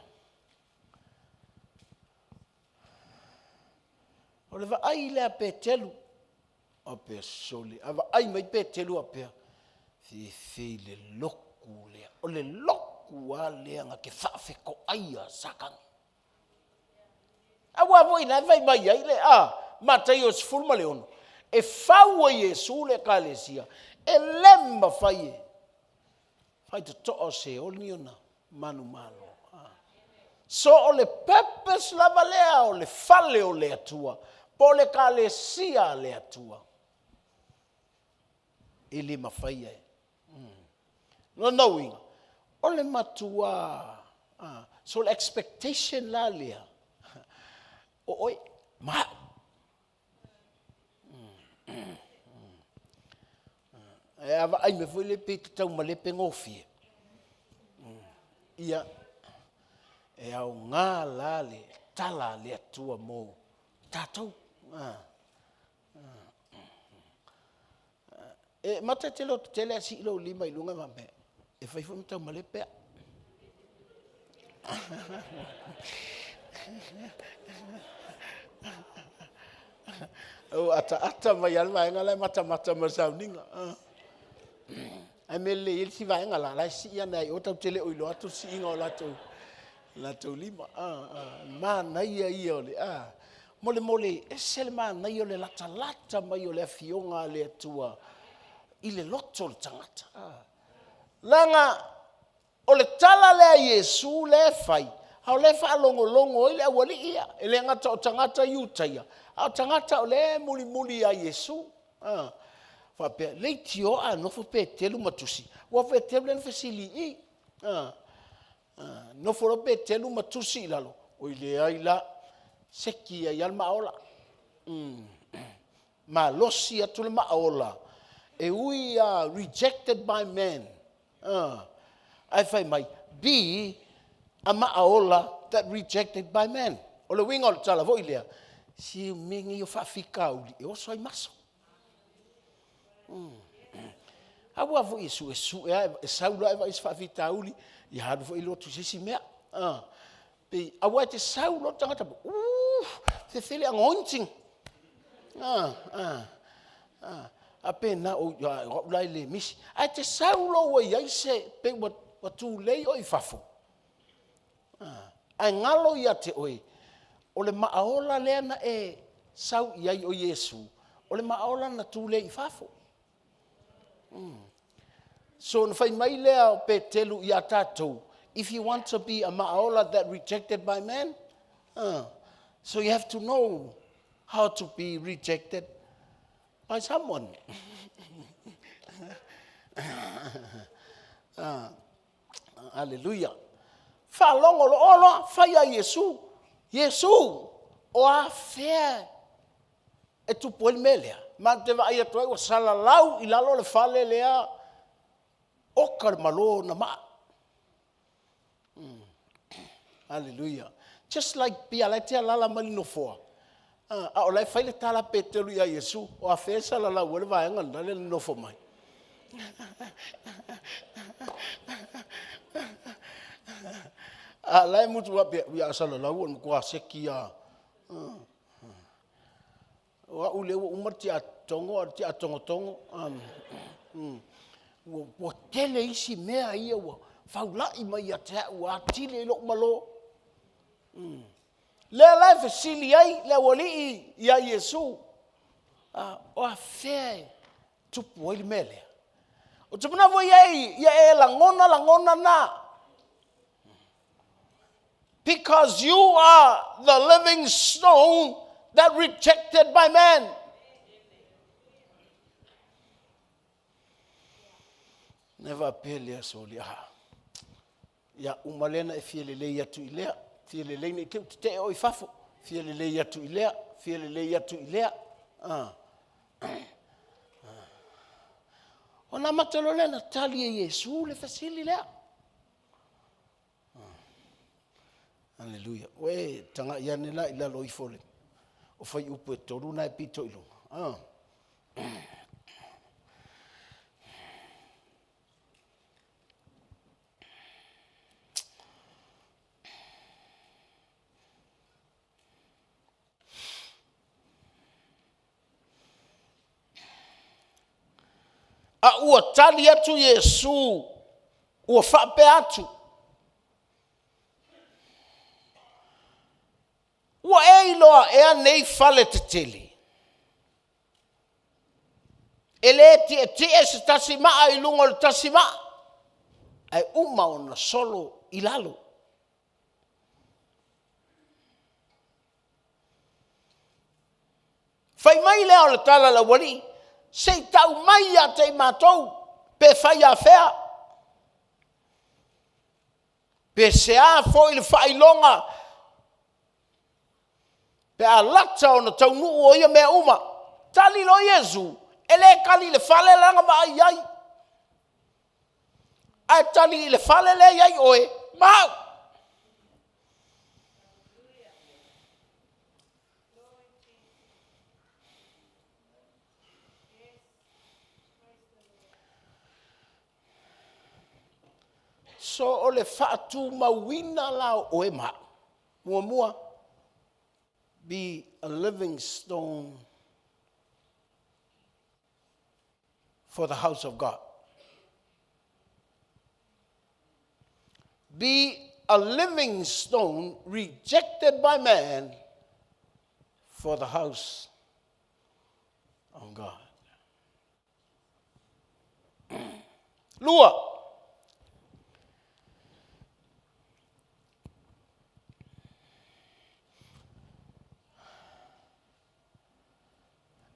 o le vaai lea a Petelu, a pea sole, a vaai mai Petelu a pea, fefe i le loku lea, o le loku lava lea na te faafetoaia Satani. Aua foi la e fai mai ai le a Mataio 16, e fau e Iesu le Ekalesia, e le mafai e faitotoa o Seoli ona manumalo. So o le purpose lava lea o le fale o le Atua, po o le Ekalesia a le Atua, e le mafai e. Lona uiga, o le matua, so le expectation la lea, o oe ma au. Ae a vaai mai foi lea pei e te tau malepe gofie, ia, e aoga la le tala a le Atua mo tatou. E mata e te loto tele ae sii lou lima i luga faapea, e fai foi ma taumalepe au. Ua ataata mai lava le vaega la e matamata ma le sauniga. Ae mea lelei ai le isi vaega la, la e sii ane lava i o, tatou te le o iloa atu le siiga o latou lima. Manaia ia o le, molemole, ese le manaia o le latalata mai o le Afioga a le Atua i le loto o le tagata. Leaga o le tala lea a Iesu lea e fai, a o lea e faalogologo ai le aualii ia, e le gata o tagata Iutaia, a o tagata o lea e mulimuli ia Iesu. Faapea, leitioa a nofo Petelu ma tusi, aua o Petelu lea na fesili i i. Nofo loa Petelu ma tusi i lalo, oi leai la, seki ai lava le maaola. Mm. Malosi atu le maaola e ui a rejected by man. Ae fai mai, be a maaola that rejected by man. O le uiga o le tala foi lea, si mea nei o faafitauli e oso ai maso. Mm. Aua foi e suesue lava, e sau loa e vaai se faafitauli, ia alu foi lotu i se isi mea. Pei, aua e te sau loa le tagata, uh, fefele anointing. Ah, ah, ah. A pena, o au la e le misi. Ae te sau loa ua i ai se, pei ua, ua tulei oe i fafo. Ah, ae galo ia te oe, o le maaola lea na e sau i ai o Iesu, o le maaola na tulei i fafo. So na fai mai lea o Petelu ia tatou, if you want to be a ma'aola that rejected by man, so you have to know how to be rejected by someone. Aleluia. Faalogo loa loa, fai a Iesu. Iesu, o afea e tupu ai le mea lea? Matou te vaai atu ai ua salalau i lalo le fale lea, oka le malo na maa. Aleluia. Just like pei a la e te alaala mai le nofoa, a o la e fai le tala a Peteru ia Iesu, o afea e salalau ai le vaega lena lea na nofo mai? A la e mutu faapea, ia a salalau o le matua seki lava. O au lea ua uma le tiaatogo a o le tiaatogotogo. Ua tele isi mea ia ua faulai mai ia te au ua atili ai lou malo. Lea la e fesili ai le aualii ia Iesu, o afea e tupu ai le mea lea? Ou te manatu foi ai ia e lagona lagona na. Because you are the living stone that rejected by man. Na faapea lea soli, ah, ia uma lea na e fia lelei atu i lea, fia lelei nei te u tetee oe i fafo, fia lelei atu i lea, fia lelei atu i lea. Ah. Ona amata loa lea na tali e Iesu le fesili lea. Aleluia. Ua e tagai ane la i lalo ifo le, o fuaiupu e tolu na e pito i luga. Ah. A ua tali atu Iesu, ua faapea atu, Ua e iloa ea nei fale tetele? E le tietie se tasi maa i luga o le tasi maa, ae uma ona solo i lalo. Fai mai lea o le tala a le aualii, se i tau mai ia te i matou, pe fai afea, pe se a foi le faailoga, pe a lata ona taunuu o ia mea uma. Tali loa Iesu, e le tali i le fale la na vaai ai, ae tali i le fale lea i ai oe ma au. So o le faatumauina la o oe ma au. Muamua, be a living stone for the house of God. Be a living stone rejected by man for the house of God. Lua,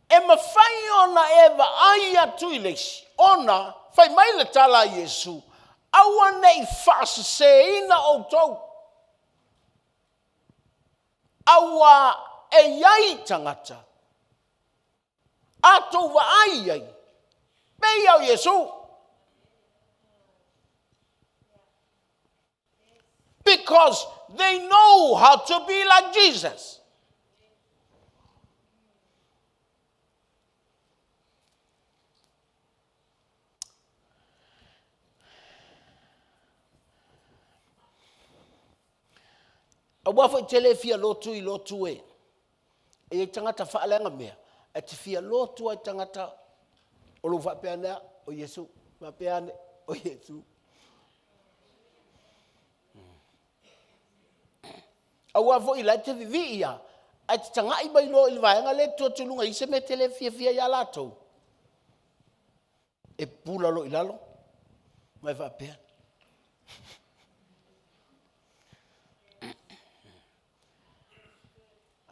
E mafai ona e vaai atu i le isi, ona fai mai le tala a Iesu, Aua ne i faaseseina outou, auā e i ai tagata A tou vaai i ai, pei lava o Iesu. Because they know how to be like Jesus. Aua foi te le fia lotu i lotu e. E i tagata faaleaga mea, ae te fia lotu ai tagata o lo faapea ane a, o Iesu, faapea ane, o Iesu. Aua foi la e te vivii a, ae te tagai mai loa i le vaega lea e tu atu i luga i se mea e te le fiafia ia latou. E pula loa i lalo, ma e faapea.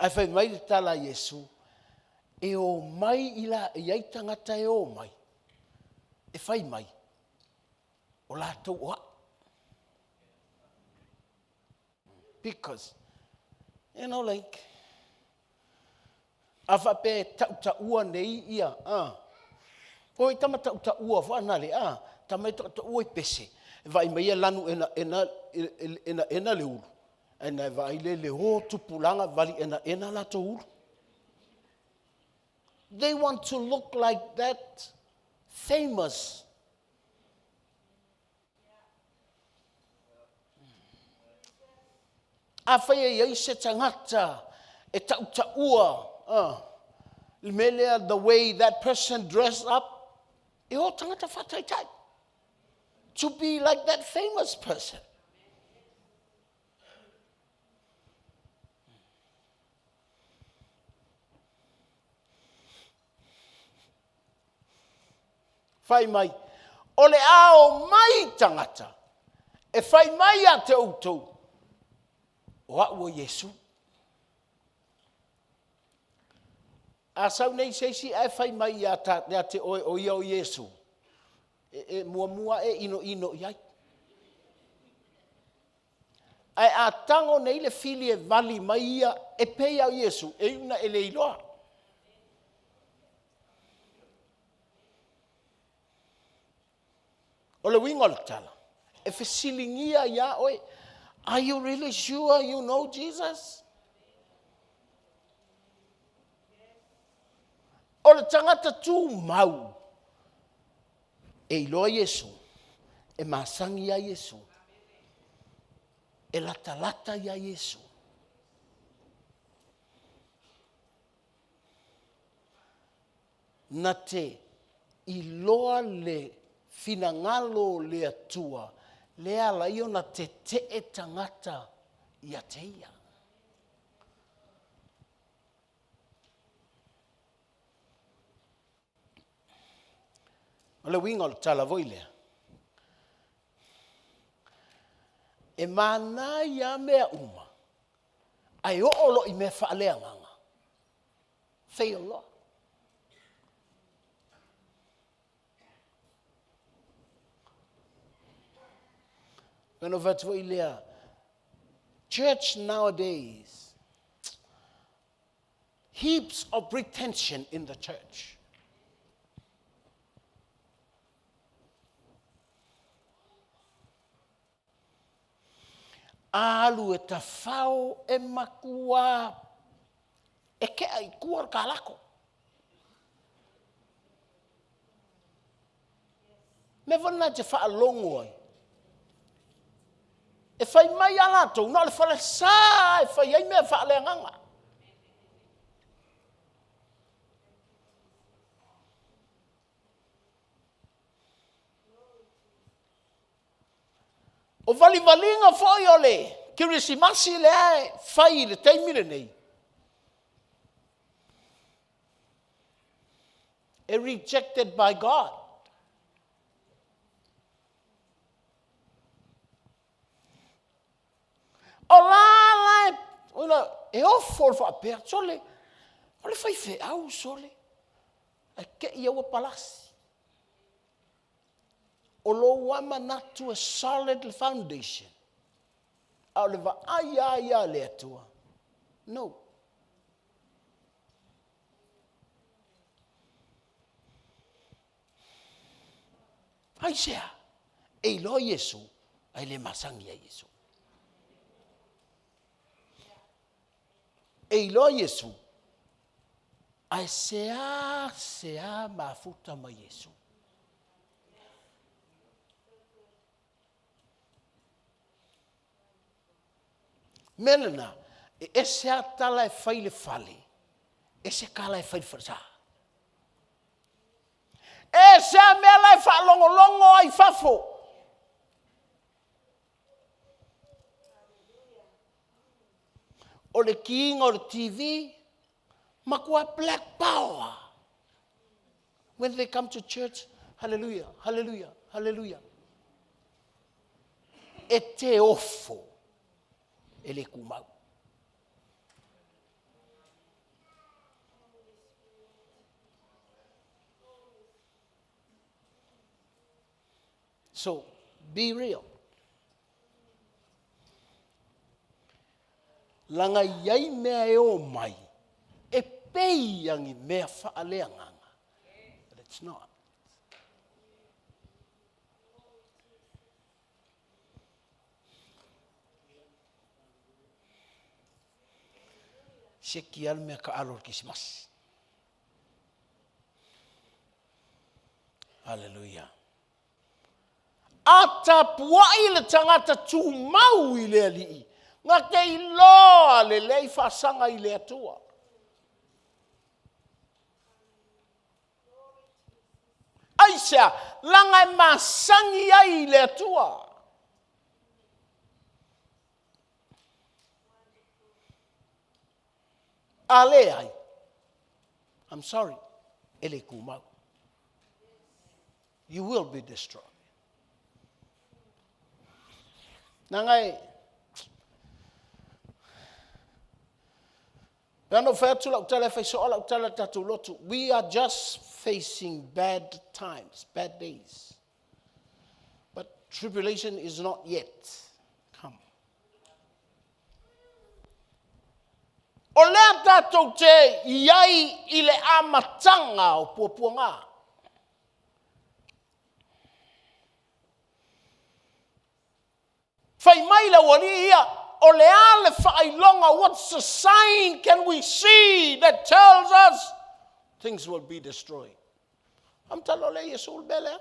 Ae fai mai le tala a Iesu, e o mai i la, e i ai tagata e o mai, e fai mai, o latou o au. Because, you know, like, a faapea e tautaua nei ia, a, oi tama tautaua foi na le, a, tama e tautaua i pese, e vaai mai e lanu ena ena ena ena le ulu, ae na e vaai le le o tupulaga vali ena ena latou ulu. They want to look like that famous Afai e i ai se tagata e tautaua le mea lea the way that person dress up, e o tagata faataitai to be like that famous person. Fai mai, o le a o mai tagata e fai mai ia te outou, o au o Iesu. A sau nei se isi ae fai mai ia, ta, ia te oe o ia o Iesu, e, e muamua e inoino i ai. Ae a tago nei le fili e vali mai ia e pei lava o Iesu, e iu ina e le iloa. O le uiga o le tala, e fesiligia iā oe, are you really sure you know Jesus? O le tagata tumau, e iloa Iesu, e masani iā Iesu, e latalata iā Iesu. Na te iloa le finagalo o le Atua, lea ala ai ona tetee tagata ia te ia. O le uiga o le tala foi lea, e manaia mea uma, ae oo loa i mea faaleagaga, fail loa. Ona ou fai atu foi lea, church nowadays, heaps of pretension in the church. Alu e tafao e makuā e kea i tua le kalako. Mea foi lena e te faalogo ai. E fai mai a latou, na o le falesa e fai ai mea faaleagaga. O valivaliga foi o le Kerisimasi lea e fai i le taimi lenei, e rejected by God. O la la e, ola, e ofo le faapea, sole, o le faifeau, sole, ae te i ua palasi. O lou lava manatu e solid le foundation, a o le vaai lava ia a le Atua, no. Aisea? E iloa Iesu, ae le masani ia Iesu. E iloa Iesu, ae sea sea mafuta ma Iesu. Mea lena, e ese a tala e fai le fale, ese tala e fai le falesa. Ese a mea la e faalogologo ai fafo. O le kiina o le TV, matua black power. When they come to church, hallelujah, hallelujah, hallelujah. E te ofo e le tumau. So, be real. Laga i ai mea e o mai, e pei a ni mea faaleagaga. But it's not. Siaki lava le mea taalo o le Kerisimasi. Haleluia. A tapuai le tagata tumau i le Alii, na te iloa lelei faasaga i le Atua. Aisea? Laga e masani ai i le Atua. A leai, I'm sorry, e le tumau. You will be destroyed. Nanga e, pe ana fai atu lau tala e fai soa lau tala tatou lotu. We are just facing bad times, bad days. But tribulation is not yet come. O lea tatou te i ai i le amataga o puapuaga. Fai mai le aualii ia, o le a le faailoga, what's the sign can we see that tells us things will be destroyed? Amatalo le Iesu le mea lea.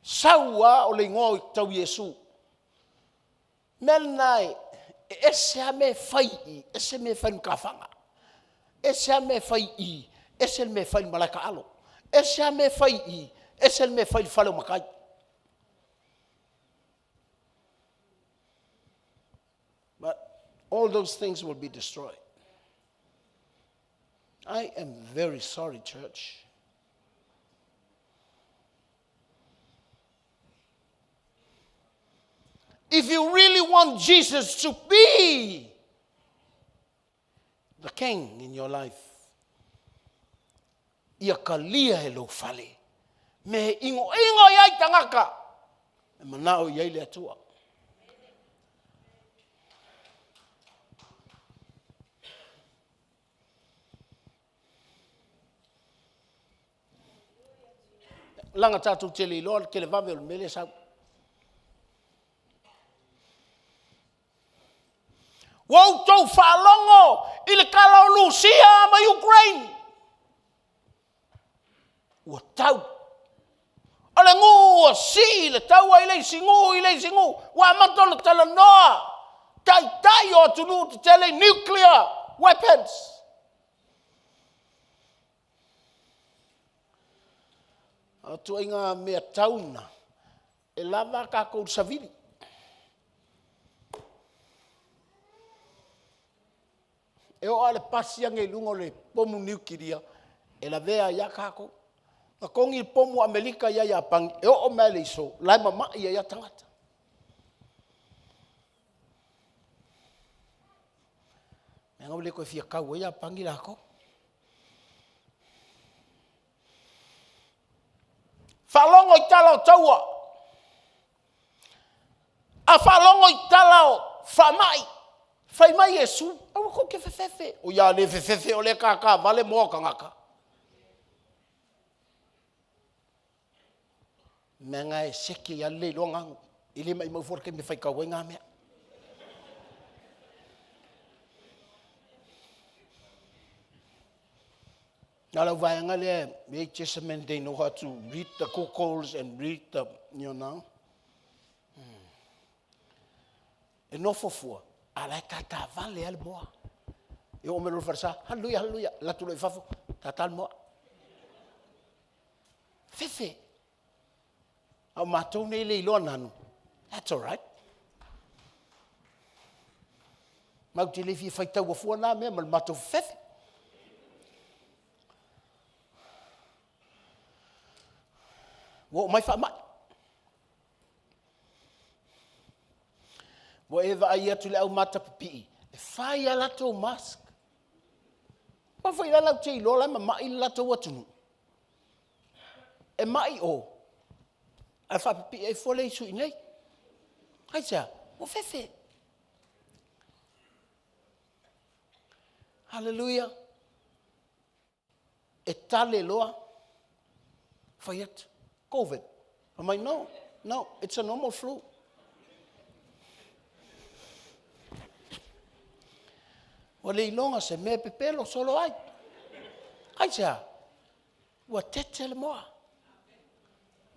Sau a o le igoa o tau Iesu. Mea lena e, e ese a mea e fai i, ese mea e fai i matafaga. Ese a mea e fai i, ese le mea e fai i malae taalo. Ese a mea e fai i, ese le mea e fai i le fale o matai. But all those things will be destroyed. I am very sorry, church. If you really want Jesus to be the king in your life, ia kalia e lou fale, me he ʻinoʻino i ai tagata, e manao i ai le Atua. Laga tatou te le iloa le televave o le mea lea e sau. Ua outou faalogo i le tala o Lusia ma Ukraine. Ua tau. O le nuu ua sii le taua i le isi nuu i le isi nuu. Ua amata ona talanoa taitai o atunuu tetele i nuclear weapons. O ituaiga mea tau na, e lava a tatou savili. E oo lava i le pasi ane i luga o le pomu niukilia, e lavea ai lava tatou. Na togi le pomu a Amerika ia Iapani, e oo mai lava i le aso, o la e mamai ai lava tagata. Leaga ua le toe fia tau ai Iapani latou. Faalogo i tala o taua. A faalogo i tala o faamai, fai mai Iesu, aua tou te fefefe. O ia le fefefe o lea e tātā vale moa o tagata. Mea nga e seke i ale iloa ngagu. I le maimau fua le taimi e faitau ai nga mea. Na lau vaega lea, the Testament, they know how to read the Googles and read the, you know. E nofo fua, a la e tātāvale lava le moa. E oo mai loa i le falesa, haleluia, haleluia, alu atu loa i fafo, tātā le moa. Fefe. A o matou nei e le iloa nanu, that's all right. Matou te le fia faitaua fua na mea ma le matou fefefe. Ua oo mai faamai. Ua e vaai atu i le au matapipii, e fai lava latou mask. Aua foi la latou te iloa la e mamai le latou atunuu. E mai o, ae faapipii ai fua le isu i inei. Aisea? Ua fefe. Hallelujah. E tale loa, fai atu, Covid. Fai mai, no, no, it's a normal flu. Ua le iloga se mea e pepelo solo ai. Aisea? Ua tete le moa.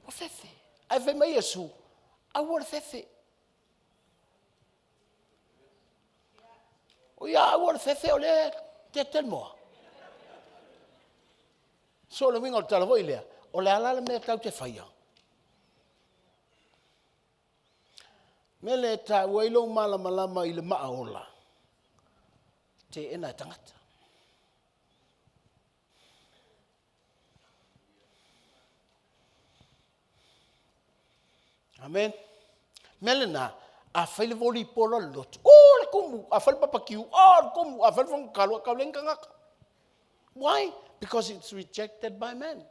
Ua fefe. Ae fai mai Iesu, aua le fefe. O ia aua le fefe o lea e tete le moa. So o le uiga o le tala foi lea, o le a la le mea tatou te faia? Mea lea e taua ai lou malamalama i le maa ola, teena e tagata. Amen. Mea lena, a fai le volleyball a le lotu, o le kumu, a fai le papakiu, o le kumu, a fai le fono tatalo, e tau leai ni tagata. Why? Because it's rejected by men.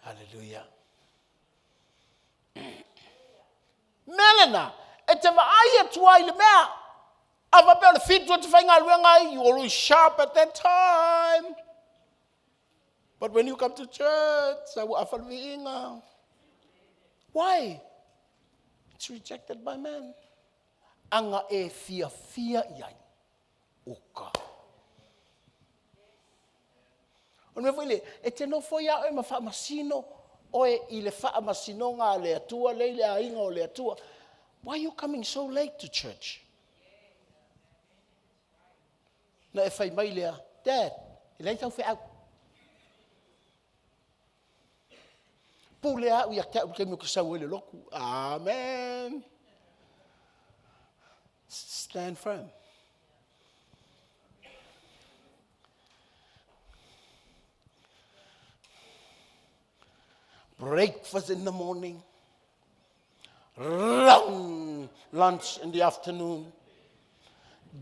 Hallelujah. Mea lena, e te vaai atu ai i le mea. A faapea o le fitu e te faigaluega ai, you always sharp at that time. But when you come to church, ua afa le viiga. Why? It's rejected by man. Aga e fiafia i ai. Uka. O le mea foi lea, e te nofo ia oe ma faamasino oe i le faamasinoga a le Atua lea i le aiga o le Atua. Why are you coming so late to church? Na e fai mai lea, Dad, e leai sau feau. Pule au ia te au i le taimi ou te sau ai i le lotu. Amen. Stand firm. Breakfast in the morning, run lunch in the afternoon,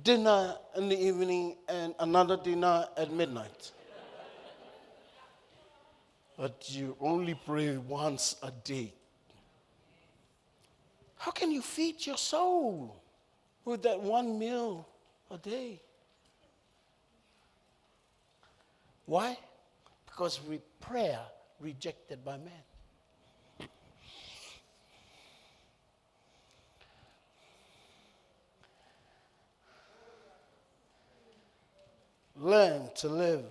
dinner in the evening, and another dinner at midnight. But you only pray once a day. How can you feed your soul with that one meal a day? Why? Because we prayer rejected by man. Learn to live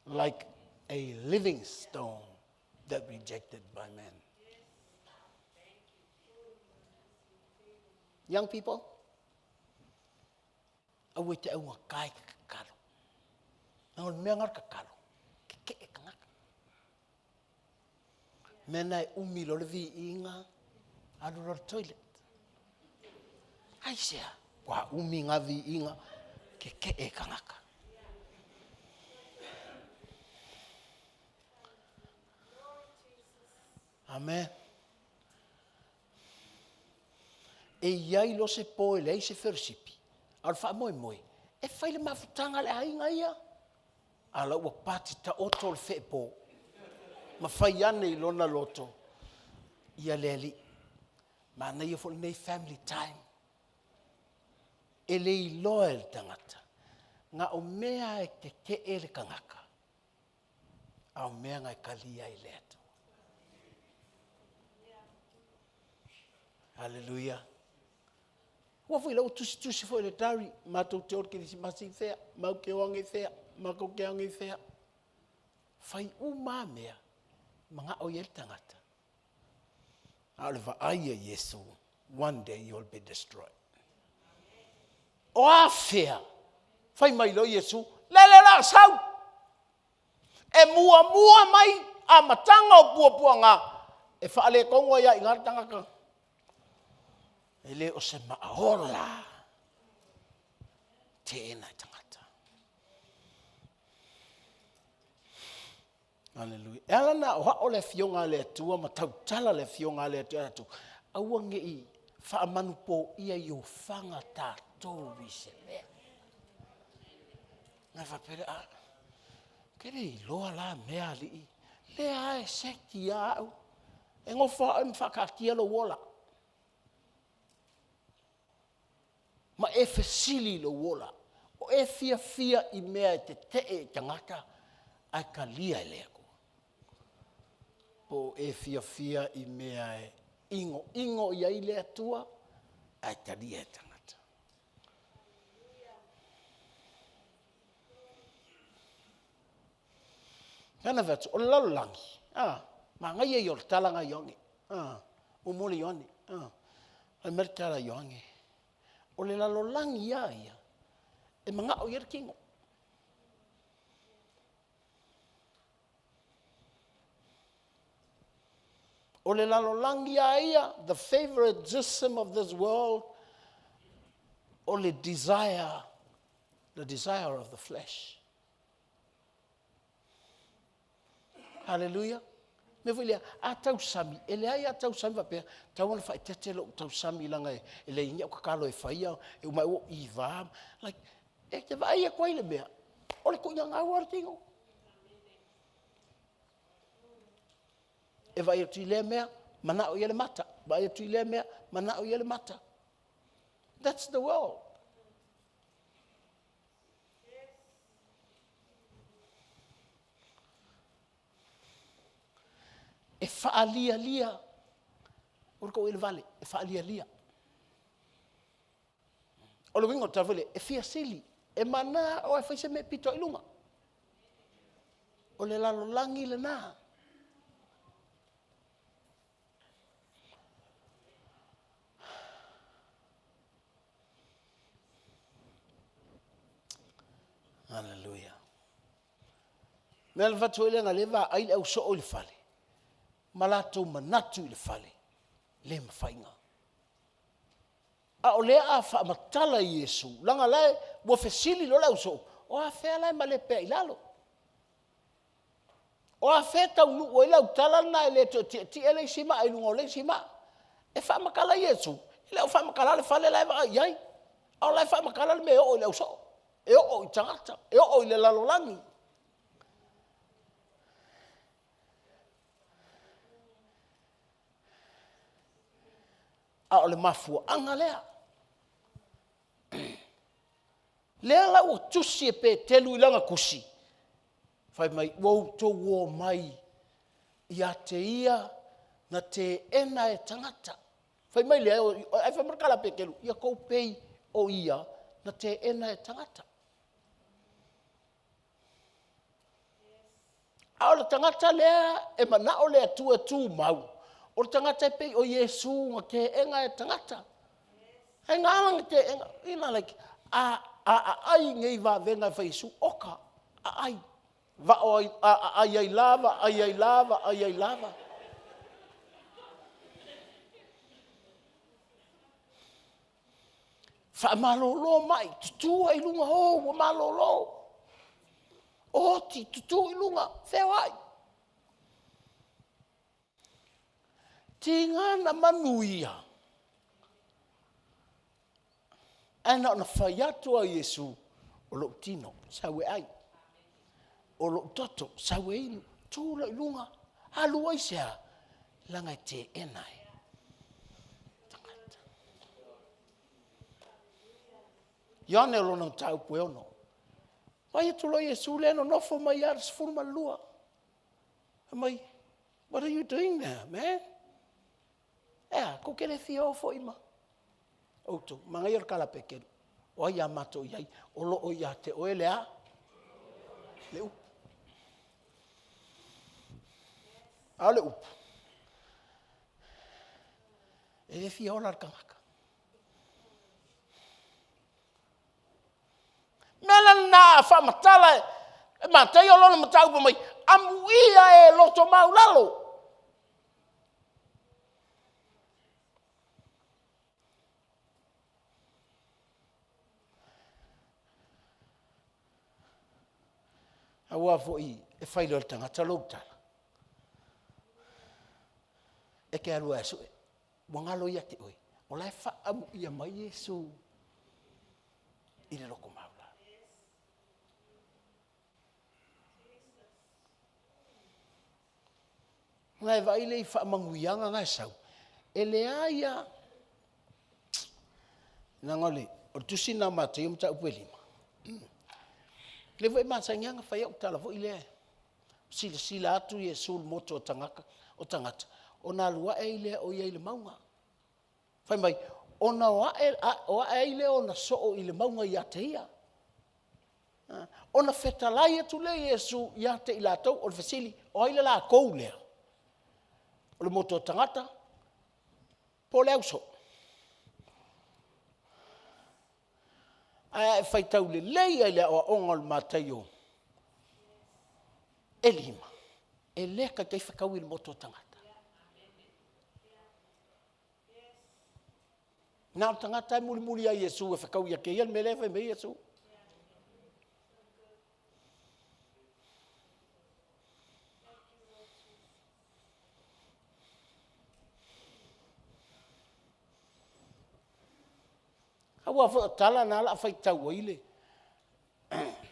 like a living stone that rejected by men. Young people, aua te aua kai ke kakalo. Nā o le mea ngā kakalo, ke ke e kangaka. Mea na e umi lo le viiga, alu lo le toilet. Aisea, ua umi ngā viiga, ke ke e kangaka. Amen. E i ai loa se po e leai se fellowship, a o le faamoemoe, e fai le mafutaga a le aiga ia. A la ua pati taoto le feepo, ma fai ane i lona loto. Ia le Alii, manaia foi lenei family time. E le iloa e le tagata, na o mea e tetee le tagata, a o mea na e talia ai le Atua. Haleluia. Ua foi lau tusitusi foi le diary, matou te o i le kerisimasi i fea, matou te o ane i fea, matou te age i fea. Fai uma lava mea, manao i ai le tagata. A o le vaai a Iesu, one day you will be destroyed. O a fea? Fai mai loa Iesu, lele o le a sau. E muamua mai amataga o puapuaga e faaletonu ai lava i ina le tagata. E le o se maaola teena e tagata. Aleluia. E ala ona aoao le Afioga a le Atua ma tautala le Afioga a le Atua ia tatou, aua ne i faamanupoia i ofaga tatou i se mea. Ona faapea lea, a, ou te le iloa la mea alii, lea lava e seki lava au. E nofo lava oe ma faataatia lou ola. Ma e fesili i lou ola, o e fiafia i mea e tetee i tagata ae talia e le Atua? Po o e fiafia i mea e inoino i ai le Atua ae talia e tagata? Lea na fai atu, o le lalolagi, a, manaia ia o le tala lena a Ioane, a, muamua le Ioane, a, fai mai le tala a Ioane, o le lalolagi lava ia, e manao i ai le tino. O le lalolagi lava ia, the favoritism of this world, o le desire, the desire of the flesh. Hallelujah. Mea foi lea, a tausami, e leai a tausami faapea, tau ona faaeteete lou tausami leaga e leai ni au tatalo e faia, e uma ua ou iva. Like, e te vaai atu ai i le mea, o le tuuina gau lava o le tino. E vaai atu i lea mea, manao i ai le mata, vaai atu i lea mea, manao i ai le mata. That's the world. E faalialia, o le tou vale, e faalialia. O le uiga o le tala foi lea, e fia sili, e manao e fai se mea e pito i luga. O le lalolagi lena. Haleluia. Mea le fatu foi lea na le vaai le au soo i le fale, ma latou manatu i le fale, le mafai na. A o lea a faamatala e Iesu, leaga la ua fesili loa le ausoo, o afea la e malepe ai i lalo? O afea e taunuu ai lau tala lena e le toe tietie le isi maa i luga o le isi maa? E faamatala Iesu, e le o faamatala le fale la e vaai i ai, a o la e faamatala le mea e oo i le ausoo, e oo i tagata, e oo i le lalolagi. A o le mafuaaga lea. Lea la ua tusi e Peteru i lana tusi, fai mai, ua outou omai ia te ia na teena e tagata. Fai mai lea, ae fai mai le tala a Peteru, ia tou pei o ia na teena e tagata. A o le tagata lea e manao le Atua e tumau, o le tagata e pei o Iesu na teena e tagata. E na ala ona teena, you know like, a aai nei vavega e fai Iesu, oka, aai, vao ai, aai ai lava, ai ai lava, ai ai lava. Faamalolo mai, tutu ai i luga, oh, ua malolo. Oti, tutu i luga, feoai. Tiga na manuia, ae na ona fai atu a Iesu, o lou tino, sau e ai. O lou toto, sau e inu. Tu loa i luga, alu ai se a? Leaga e teena e tagata. Ioane o lona mataupu e ono. Vaai atu loa Iesu lea e nonofo mai lava le 12. Fai mai, what are you doing there, man? Ea, kou te le fia o foi ma outou. Manaia o le tala a Peteru, o ai a matou i ai, o lo o ia te oe le a? Le upu. A o le upu, e le fia ola le tagata. Mea la lena a faamatala e Mataio lona mataupu mai, amuia e loto maualalo. Aua foi e fai loa e le tagata lou tala, e te alu lava e sue, ua galo ia te oe, o la e faaamuia mai Iesu i le loto maualalo. Ona e vaai lea i faamanuiaga na e sau, e leai lava. Leaga o le tusi lena a Mataio mataupu e 5, lea foi e masani lava ona fai au tala foi lea, silasila atu Iesu i le motu o tagata, ona alu ae ai lea o ia i le mauga. Fai mai, ona o ae ai lea o ona soo i le mauga ia te ia. Ona fetalai atu lea o Iesu ia te i latou. O le fesili, o ai le latou lea? O le motu o tagata po o le ausoo? Ae a e faitau lelei lava i le aoaoga o le Mataio e 5, e le taitai fetaui le motu o tagata. Na o le tagata lava e mulimuli ia Iesu e fetaui ia te ia le mea lea e fai mai ai Iesu. Aua foi o tala na o le a faitau ai le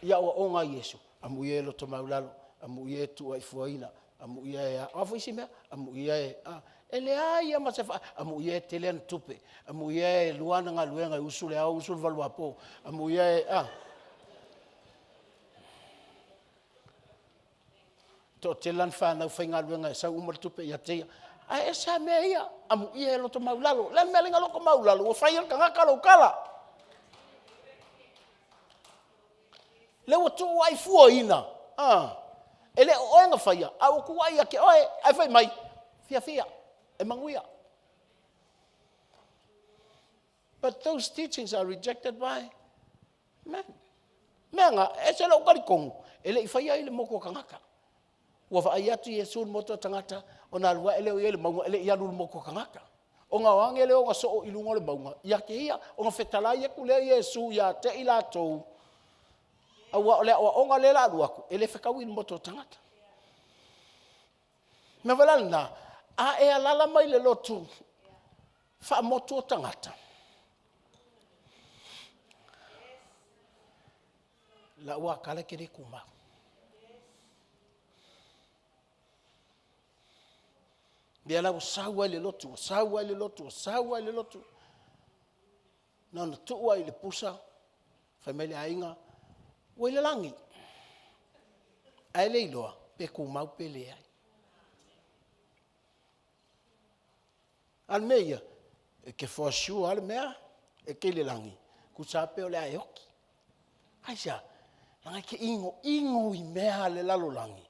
i aoaoga a Iesu, amuia e loto maualalo, amuia e tuuaifuaina, amuia e a, o a foi isi mea? Amuia e, a, e leai lava ma se faa, amuia e tele ana tupe, amuia e lua ana galuega e usu i le ao usu i le valuapo, amuia e, a. Toatele lana fanau faigaluega e sau uma le tupe ia te ia. Ae ese lava mea ia, amuia e loto maualalo. O le a le mea e ala ai ona loto maualalo? Ua fai e le tagata lou tala. Lea ua tuuaifuaina, a, e le o oe na faia, a ua tuuai ia te oe, ae fai mai, fiafia, e manuia. But those teachings are rejected by men. Mea na, e ese lou talitonu, e le i faia ai le motu o tagata. Ua vaai atu Iesu i le motu o tagata, ona alu ae lea o ia i le mauga, e le i alu i le motu o tagata. Ona o age lea o ona soo i luga o le mauga, ia te ia, ona fetalai atu lea o Iesu ia te i latou, aua o le aoaoga lea o le a alu atu, e le fetaui le motu o tagata. O le mea foi la lena, a e alaala mai le lotu faamotu o tagata, lau lava tala e te le tumau. Lea la ua sau ai le lotu, ua sau ai le lotu, ua sau ai le lotu. Na ona tuu lava i le pusa, fai mai le aiga, ua i le lagi, ae le iloa pe tumau pe leai. A o le mea ia, e te for sure lava le mea, e te i le lagi, tusa lava pe o le a e oti. Aisea? Leaga e te inoino i mea a le lalolagi,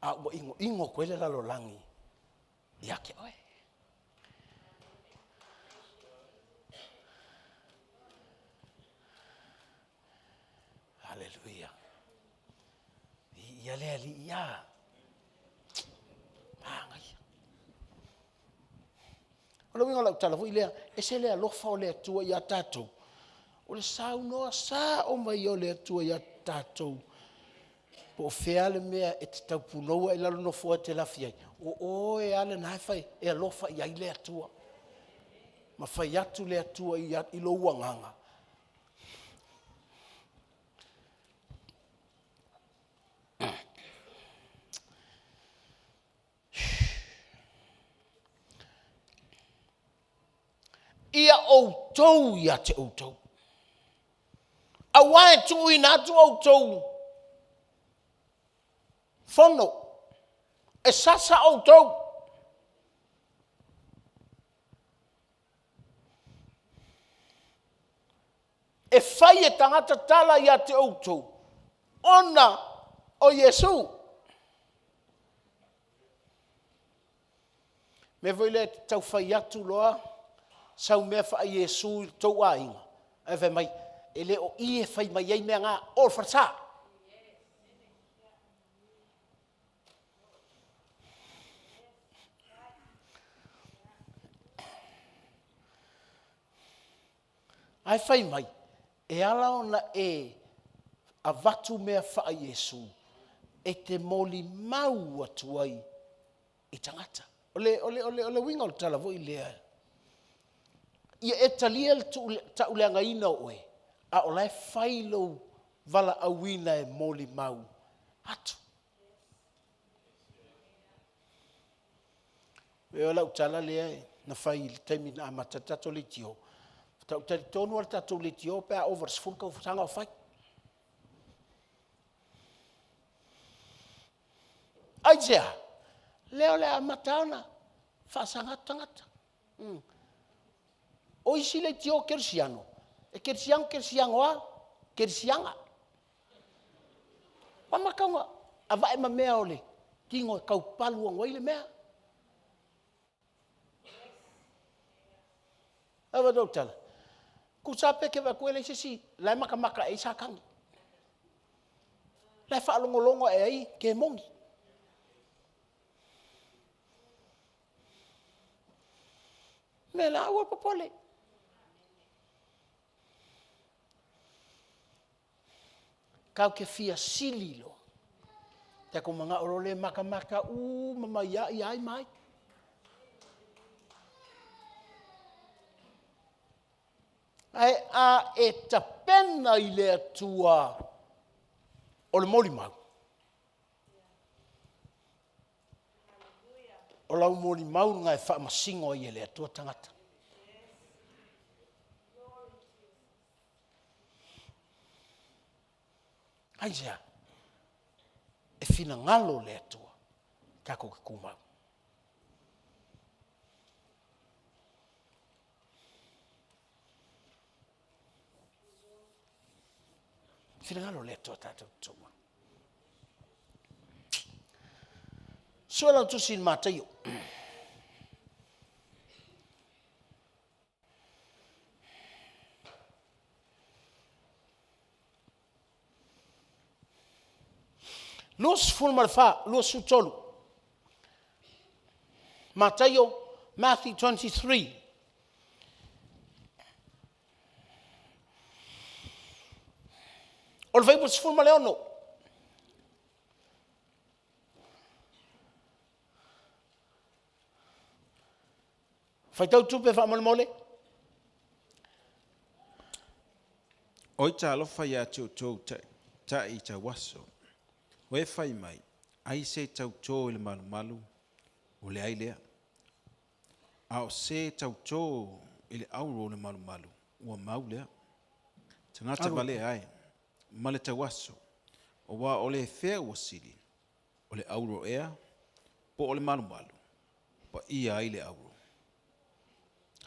a ua inoino atu ai le lalolagi ia te oe. Aleluia. Viia le Alii. A, manaia. O le uiga o lau tala foi lea, e ese le alofa o le Atua ia tatou, o le saunoa sao mai o le Atua ia tatou, po o fea lava le mea e te taupunou ae i lalo i le nofoa e te lafi ai, o oe lava lena e fai, e alofa i ai le Atua, ma fai atu le Atua i lou agaga, Ia outou ia te outou. Aua e tuuina atu outou fono, e sasa outou. E fai e tagata tala ia te outou, ona o Iesu. Mea foi lea e te tau fai atu loa sau mea faa-Iesu i le tou aiga, ae fai mai, e le o i e fai mai ai mea na, o le falesa. Ae fai mai, e ala ona e avatu mea faa-Iesu, e te molimau atu ai i tagata. O le, o le, o le, o le uiga o le tala foi lea, ia e talia le tauleagaina o oe, a o la e fai lou valaauina e molimau atu. E o lau tala lea na fai i le taimi na amata le tatou leitio, faatoa ou talitonu lava le tatou leitio pe a ova i le 10 tausaga o fai. Aisea? Lea o le a amata ona faasaga atu tagata. Mm. O isi leitio kerisiano, e kerisiano, kerisiano a, kerisiaga. Ua amata ona avae ma mea o le tino e tau palu atu ai le mea. Avatu au tala, tusa pe te vaai atu e leai se isi la e matamata i ai Satani. La e faalogologo ae ai kemoni. Mea la, aua le popole. Tatou te fia sili loa. Tatou manao loa lea e matamata uma mai lava ia ai ma ai. Ae a e tapena i le Atua o le molimau, o lau molimau lena e faamasino ai e le Atua tagata. Aisea? E finagalo le Atua tatou te tumau. Finagalo le Atua tatou te tumau. Sue lau tusi i le Mataio. 24, 23. Mataio, Matthew 23. O le fuaiupu 16. Faitau tupe faamolemole. Oi talofa ia te outou ta'i tauaso, o e fai mai, ai se tautō i le malumalu, o leai lea. A o se tautō i le auro o le malumalu, ua mau lea. Tagata valea ai, ma le tauaso, aua o le fea ua sili, o le auro ea, po o le malumalu, paia ai le auro.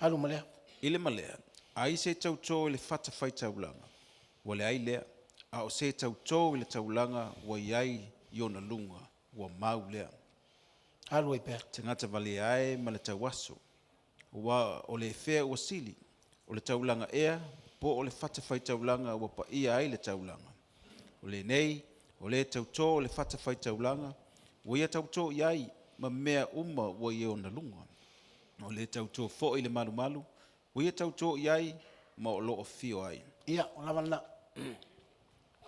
Alu ma lea. I le ma lea, ai se tautō i le fatafaitaulaga, ua leai lea, a o se tautō i le taulaga ua i ai i ona luga, ua mau lea. Alu ai pea. Tagata valea ai ma le tauaso, aua o le fea ua sili, o le taulaga ea, po o le fatafaitaulaga ua paia ai le taulaga. O lenei, o le tautō i le fatafaitaulaga, ua ia tautō i ai ma mea uma ua i ona luga. O le tautō foi i le malumalu, ua ia tautō i ai ma o lo o fio ai. Ia, o lava lena.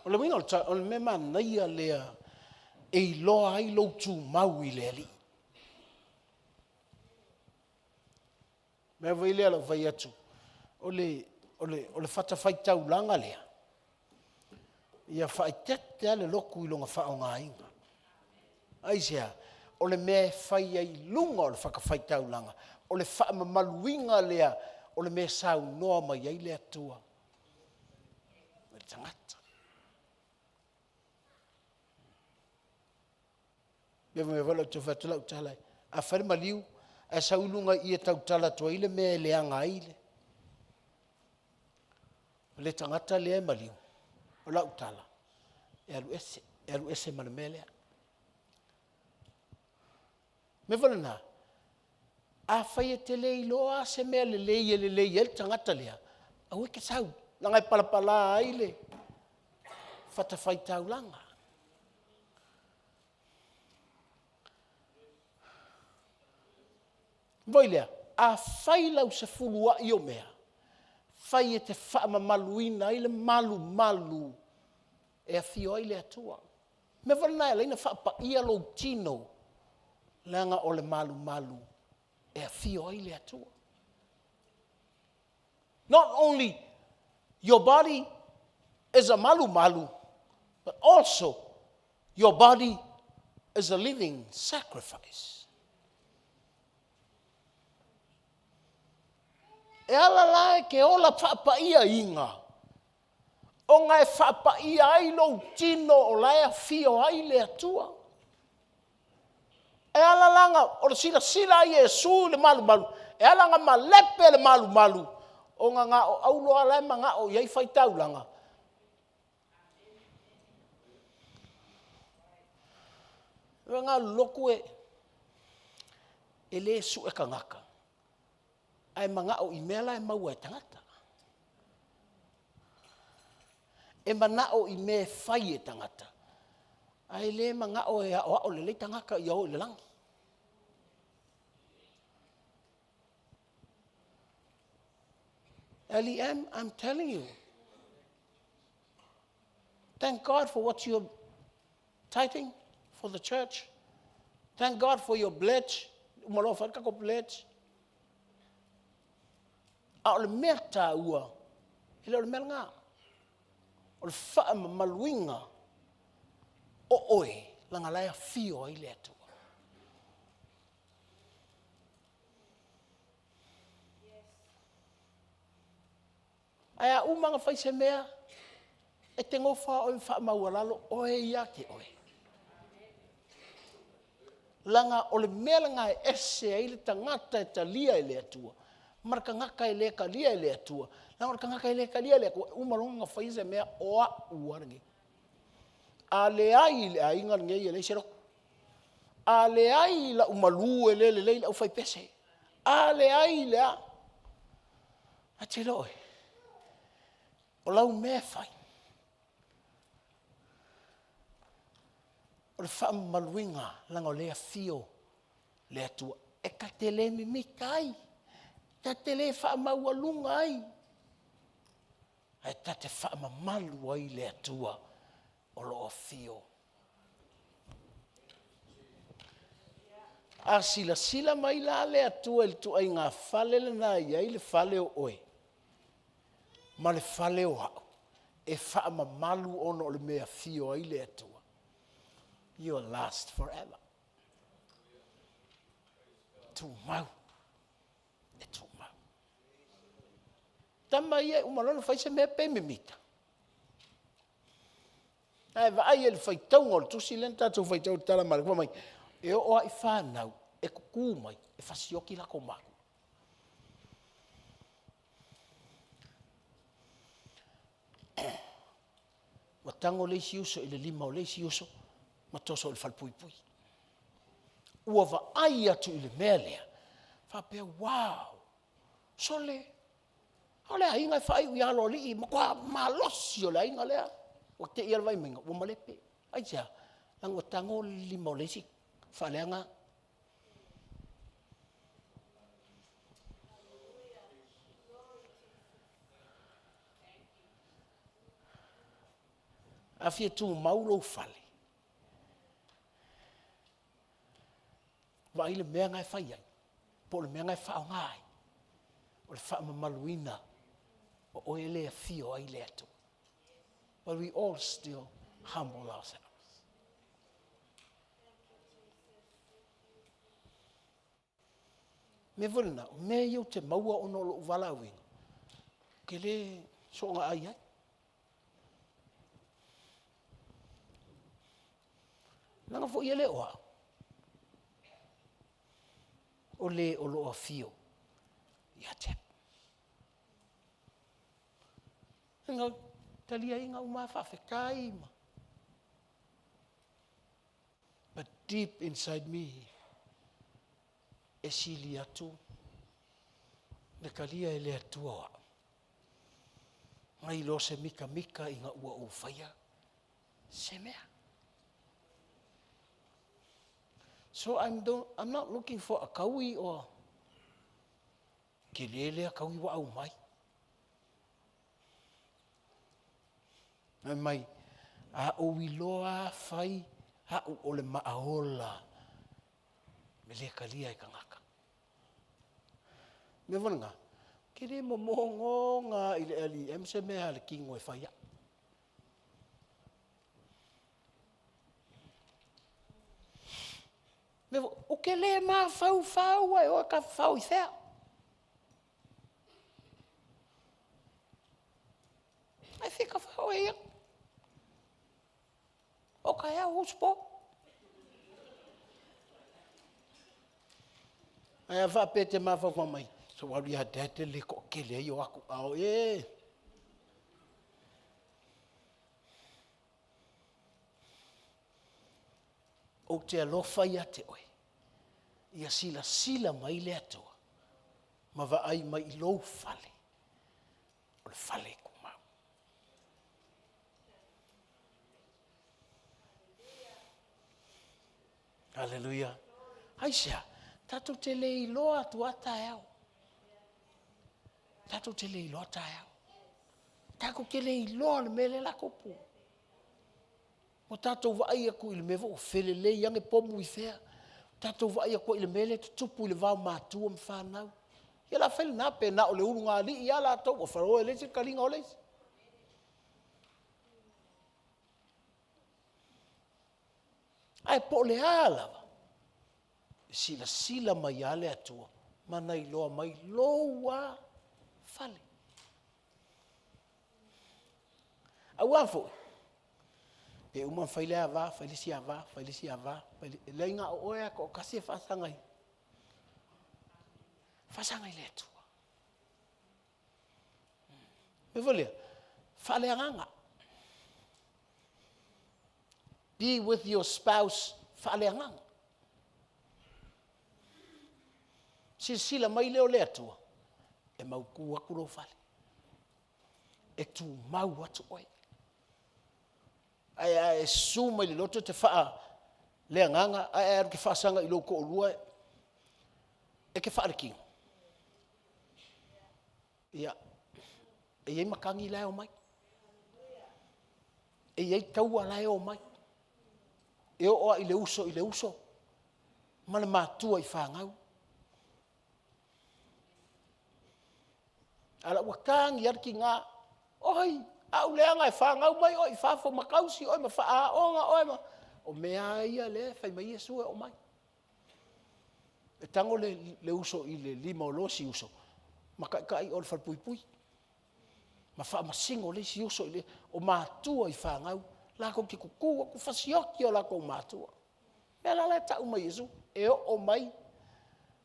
O le uiga o le, o le mea manaia lea e iloa ai lou tumau i le Alii. Mea foi lea o lau fai atu, o le, o le, o le fatafaitaulaga lea, ia faaeteete lava le lotu i lona faaaogaina. Aisea? O le mea e fai ai i luga o le fatafaitaulaga, o le faamamaluina lea o le mea e saunoa mai ai le Atua i le tagata. Ia fai mai foi lau te fai atu lau tala, a fai le maliu ae sau i luga i i e tautala atu ai le mea e leaga ai le tagata lea e maliu, o lau tala, e alu ese, e alu ese ma le mea lea. O le mea foi lena, afai e te le iloa lava se mea lelei e lelei ai le tagata lea, aua e te sau, leaga e palapala ai le fatafaitaulaga. Foi lea, a fai lau sefuluai o mea, fai e te faamamaluina ai le malumalu e afio ai le Atua. O le mea foi lena e ala ai ona faapaia lou tino, leaga o le malumalu e afio ai le Atua. Not only your body is a malumalu, but also your body is a living sacrifice. E ala la e te ola faapaiaina, ona e faapaia ai lou tino o la e afio ai le Atua. E ala la ona, o le silasila a Iesu i le malumalu, e ala ona malepe le malumalu, ona na o auro lava la e manao i ai faitaulaga. E na o le lotu e le sue tagata, ae manao i mea la e maua e tagata. E manao i mea e fai e tagata, ae le manao e aoao lelei tagata ia o i le lagi. LEM, I'm telling you, thank God for what you're tithing for the church. Thank God for your pledge. Uma loa fai le tatou pledge. A o le mea taua, e le o le mea lena. O le faamamaluina o oe, leaga o la e afio ai le Atua. Ae a uma ona fai se mea, e te nofo lava oe ma faamaualalo oe ia te oe. Leaga o le mea lena e ese ai le tagata e talia e le Atua ma le tagata e le talia e le Atua. Leaga o le tagata e le talia e le Atua, e uma loa ona fai se mea, o au lava lenei. A leai i le aiga lenei e leai se lotu. A leai lau malu e le lelei le aufaipese. A leai le a, ae te iloa ʻoe, o lau mea e fai, o le faamamaluina leaga o lea e afio le Atua. E ta te le mimita ai, ta te le faamaualuga ai, ae ta te faamamalu ai le Atua o lo o afio. A silasila mai la le Atua i le ituaiga fale lena e i ai le fale o oe ma le fale o au, e faamamalu ona o le mea e afio ai le Atua. You will last forever. Tumau, e tumau. Tama ia e uma loa ona fai se mea pei e mimita, ae vaai i ai i le faitauga o le tusi lea na tatou faitau i le tala fai mai, e oo lava i fanau e tutu mai e fasioti latou matua. Ua tago le isi uso i le lima o le isi uso ma toso i le falepuipui. Ua vaai atu i le mea lea, faapea, wow, sole, o le aiga e faaiu ia Aloalii, matua malosi o le aiga lea. Ua te i lava le vaai mai ua malepe. Aisea? Leaga ua tago le lima o le isi faaleaga. A fia tumau lou fale, vaai le mea lena e fai ai, po o le mea lena e faaaoga ai, o le faamamaluina o oe lea e afio ai le Atua. But we all still humble ourselves. Mea foi lena, o mea ia ou te maua ona o lou valaauina, ou te le soona ai ai. Leaga foi e le o au, o le o lo o afio ia te au. Taliaina uma lava faafetai ma. But deep inside me, e sili atu le talia e le Atua o au, nai lo se mitamita ina ua ou faia se mea. So I'm, don't, I'm not looking for a taui or tele lea taui ua aumai. Fai mai, a ou iloa a fai au o le maaola e le talia e tagata. Mea foi lena, ou te le momono lava i le LEM se mea a le tino e fai ai. Mea foi, ou te le mafaufau lava e o e tafafao i fea. Ae fia tafafao e ia. O taeao ua usupo. Ae a faapea e te mafaufau mai, se i ou alu ia Dad e le toatele ai o atu a o e. Ou te alofa ia te oe, ia silasila mai le Atua ma vaai mai i lou fale, o le fale tumau. Aleluia. Aisea? Tatou te le iloa atu a taeao. Tatou te le iloa taeao. Tatou te le iloa le mea lea la tupu. Ua tatou vaai atu i le mea foi ua felelei ane pomu i fea. Tatou vaai atu foi i le mea lea e tutupu i le va o matua ma fanau. Ia o le a fai lena pe na o le ulugalii lava latou ua faloa e leai se taliga o le isi. Ae po o le a lava, e silasila mai lava le Atua ma na iloa mai lou lava fale. Aua foi, pe uma ona fai lea ava, fai le isi ava, fai le isi ava, e leai na o oe lava e toatasi e faasaga i, faasaga i le Atua. O le mea foi lea, faaleagaga. Be with your spouse faaleagaga. Silasila mai lea o le Atua, e mautu atu lou fale. E tumau atu oe. Ae a e susu mai le loto e te faaleagaga ae e alu e te faasaga i lou toalua, e te faaletino. Ia, e i ai matagi la e omai. E i ai taua la e omai. E oo lava i le uso i le uso, ma le matua i fanau. A la ua tagi lava le tina, oi, a ou leaga e fanau mai oe i fafo ma tausi oe ma faaaoga oe ma... O mea lava ia o lea e fai mai Iesu e oo mai. E tago le uso i le lima o si uso ma taitai i o i le falepuipui ma faamasino le isi uso i le... O matua i fanau latou te tutu atu fasioti o latou matua. O le mea la lea e tau mai e Iesu, e oo mai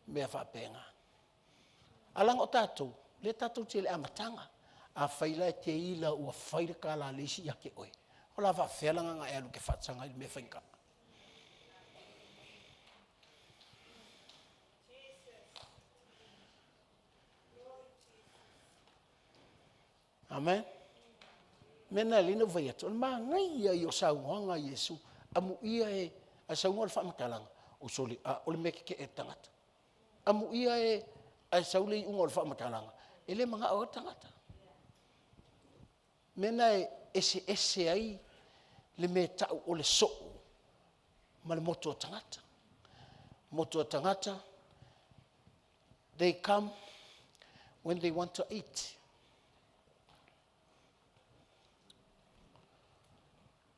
mea faapena. Ae leaga o tatou, lea tatou te i le amataga. Afai la e te ila ua fai le tala a le isi ia te oe, o le a faapefea la ona e alu e te faasaga i le mea faigata? Amen. O le mea lena e ala ai ona ou fai atu, o le manaia ia o saunoaga a Iesu, amuia e, ae saunoa le faamatalaga, oi sole, a o le mea tetee a le tagata. Amuia e, ae sau le iuga o le faamatalaga, e le manao ai le tagata. O le mea lena e eseese ai le mea e tau o le soo ma le motu o tagata. Motu o tagata, they come when they want to eat.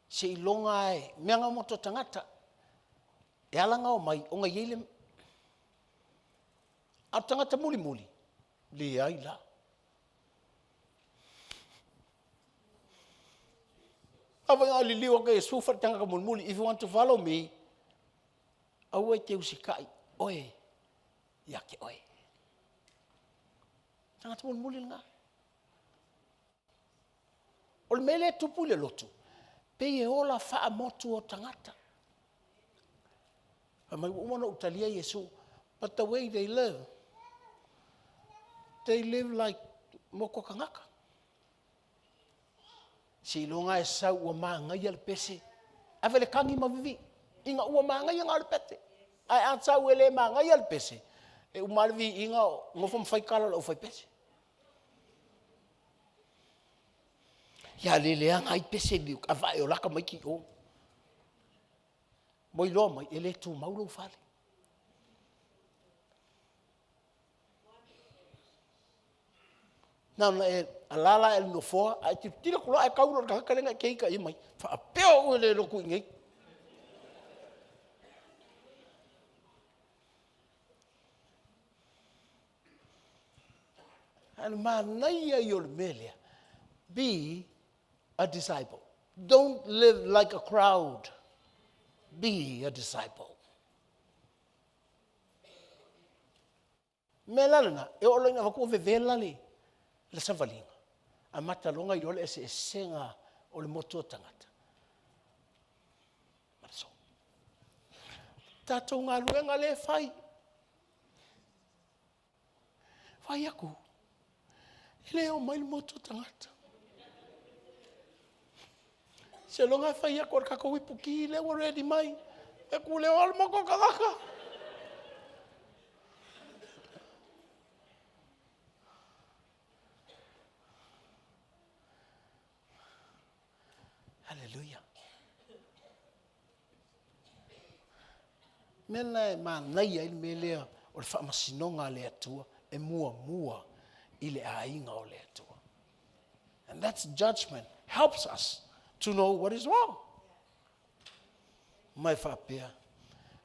Seiloga lava e, mea na o motu o tagata, e ala ona omai, ona e i ai le... A o le tagata mulimuli, leai la. Afai a liliu atu Iesu fai i le tagata mulimuli, if you want to follow me, aua e te usikai oe ia te oe. Tagata mulimuli lena. O le mea lea e tupu i le lotu, pei e ola faamotu o tagata. Fai mai ua uma ona ou talia Iesu. But the way they live, they live like motu o tagata. Seiloga e sau ua manaia le pese. Ave le kagi ma vivii ina ua manaia na o le pese. Ae a sau e le manaia le pese, e uma lava le viiga o nofo ma fai tala o le aufaipese. Ia le leaga ai pese avae o la tamaiti i o. Ua iloa mai e le tumau lou fale. Na ona e alaala ae i le nofoa ae tilotilo atu loa ae tau loa i le tagata lea na e keita mai ai, faapea au e le lotu i inei. Ae o le manaia ia o le mea lea, be a disciple. Don't live like a crowd. Be a disciple. Mea la lena, e oo loa ina avatu ua vevela le, le savaliga, amata loa ona iloa le eseesega o le motu o tagata. Tatou galuega lea e fai, Fai atu, e le omai le motu o tagata. Seiloga e fai atu o le tatou ipuki lea ua ready mai. E ku lea o le motu o tagata. Hallelujah. Mea lena e manaia ai le mea lea o le faamasinoga a le Atua e muamua i le aiga o le Atua. And that's judgment helps us to know what is wrong. Ma e faapea,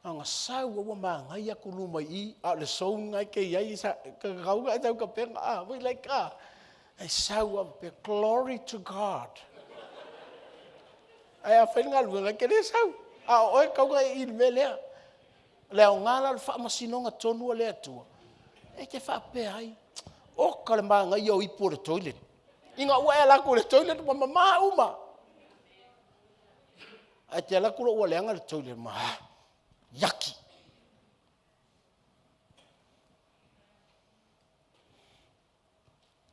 na sau ua manaia atu luma i i, a o le zone na e te i ai, sa, ka e tau kapena, ah, we like, ah, e sau a faapea, glory to God. Ae a fai le galuega, e te le sau. A o oe e tatau ona e i i le mea lea. O le aoga la o le faamasinoga tonu a le Atua, e te faapea ai, oka le manaia o ipu o le toilet. Ina ua e alu atu i le toilet ua mama uma. Ae te alu atu loa ua leaga le toilet, ma iaki.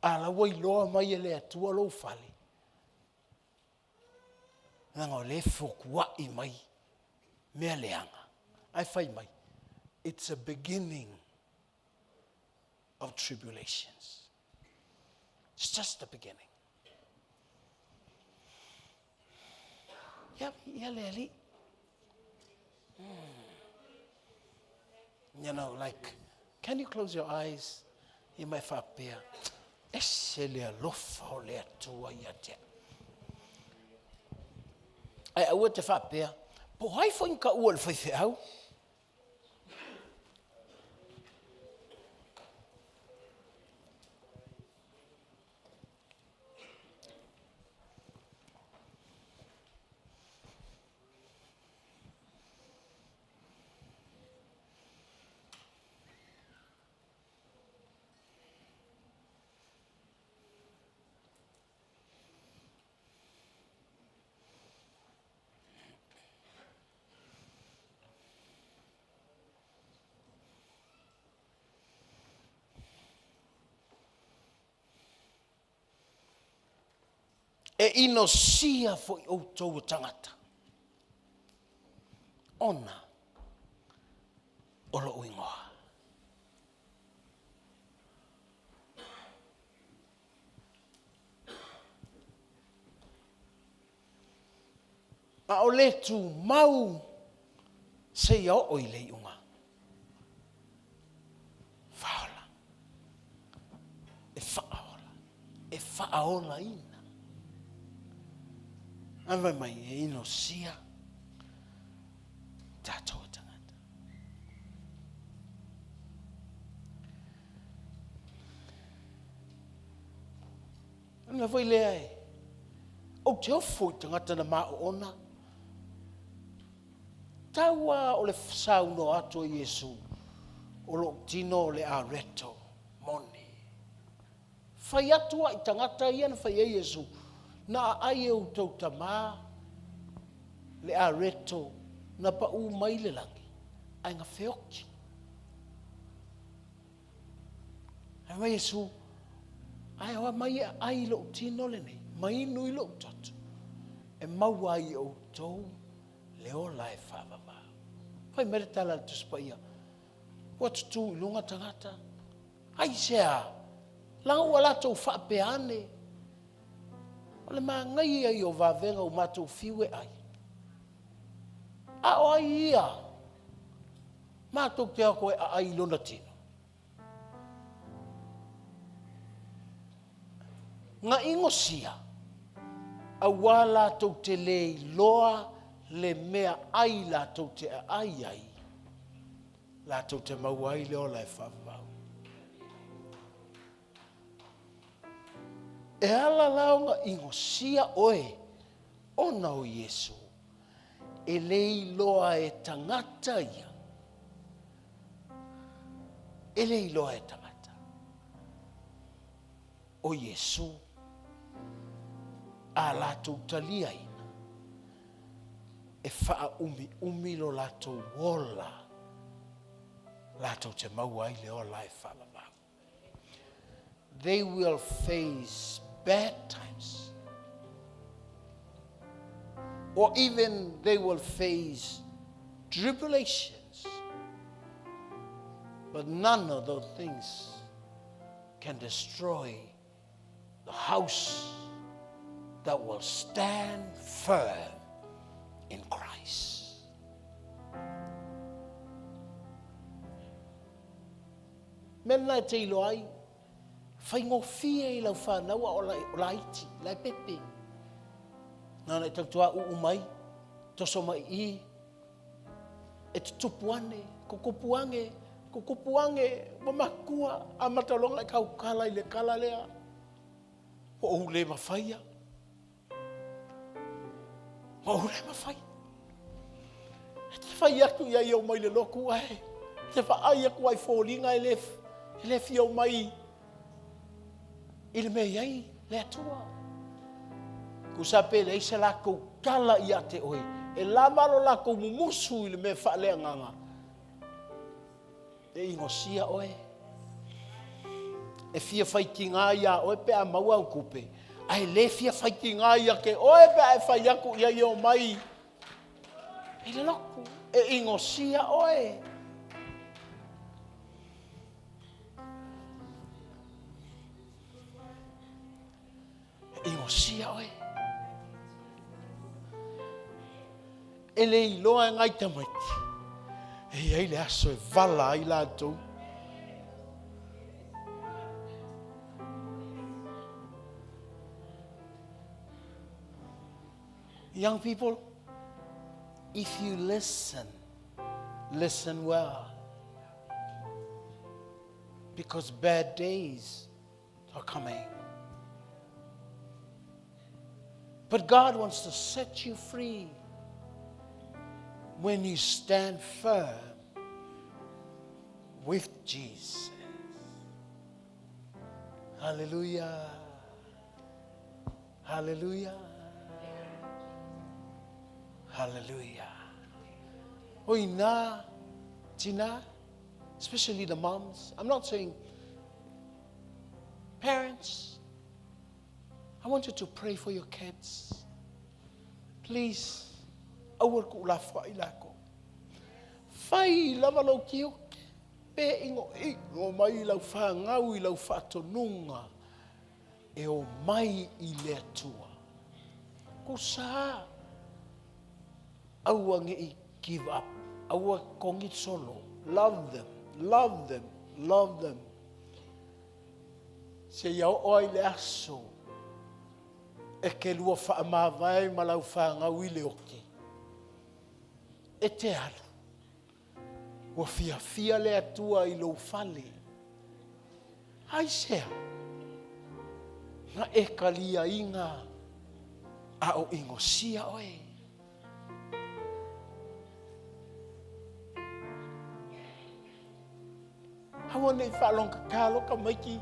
A la ua iloa mai e le Atua lou fale, leaga o lea e fotuai mai mea leaga, ae fai mai, it's a beginning of tribulations. It's just the beginning. Ia, ia le Alii. You know, like, can you close your eyes? Ia mai faapea, ese le alofa o le Atua ia te au. Ae aua te faapea, po ai foi ni taua i le faifeau? E inosia foi outou o tagata, ona o lou igoa. A o le tumau seia oo i le iuga. Faaola. E faaola. E faaolaina. Ae fai mai, e inosia tatou o tagata. mea foi lea e, ou te ofo i tagata na maoona. Tau lava o le saunoa atu a Iesu, o lou tino o le areto moni. Fai atu a i tagata ia na fai ai Iesu, Na aai e outou tama le areto na pau mai le lagi, ae na feoti. Fai mai Iesu, Ae oa mai e aai i lou tino lenei, ma inu i lou toto, e maua ai e outou le ola e faavavau. Fai mai le tala a le Tusi Paia, Ua tutū i luga tagata. Aisea? Leaga ua latou faapea ane, O le manaia ia o vavega ua matou fiu e ai. A o ai ia matou te o atu e aai i lona tino? Na inosia, auā latou te le iloa le mea ai latou te aai ai, latou te maua ai le ola e faavavau. E ala la ona inosia oe ona o Iesu, e le iloa e tagata ia, e le iloa e tagata o Iesu a latou taliaina e faaumiumi lo latou ola latou te maua ai le ola e faavavau. They will face bad times or even they will face tribulations but none of those things can destroy the house that will stand firm in Christ. Mea lena e te iloa ai, faigofie i lau fanau a o laiti, la e pepe. Na ona e tautuauu mai, toso mai i i, e tutupu ane, tutupu ane, tutupu ane, ua matua, amata loa ona e tautala i le tala lea, ua ou le mafaia. Ua ou le mafai. E te fai atu ia i omai le lotu ae te vaai atu ai foliga e le, e le fia omai i le mea i ai le Atua. Tusa pe leai se latou tala ia te oe, e lava lo latou mumusu i le mea faaleagaga. E inosia oe. E fia faitiga iā oe pe a maua au tupe, ae le fia faitiga ia te oe pe a e fai atu i ai e omai i le lotu. E inosia oe. E inosia oe. E le iloa e ngai tamaiti, e i ai le aso e vala ai latou. Young people, if you listen, listen well. Because bad days are coming. But God wants to set you free when you stand firm with Jesus. Hallelujah. Hallelujah. Hallelujah. O ina, tina, especially the moms. I'm not saying parents. I want you to pray for your kids. Please, aua ku lafoai lako. Fai lava lou tiute, pe ingo ingo mai lau whangau i lau whaatonunga e o mai i le Atua. Ko sa, aua nge i give up, aua kongi solo. Love them, love them, love them. Seia oo ai le aso e ke lua faamavae ma lau fanau i le ote. E te alu, ua fiafia le Atua i lou fale. Aisea? Na e kaliaina a o inosia oe. Aua ne i faalogogata tamaiti.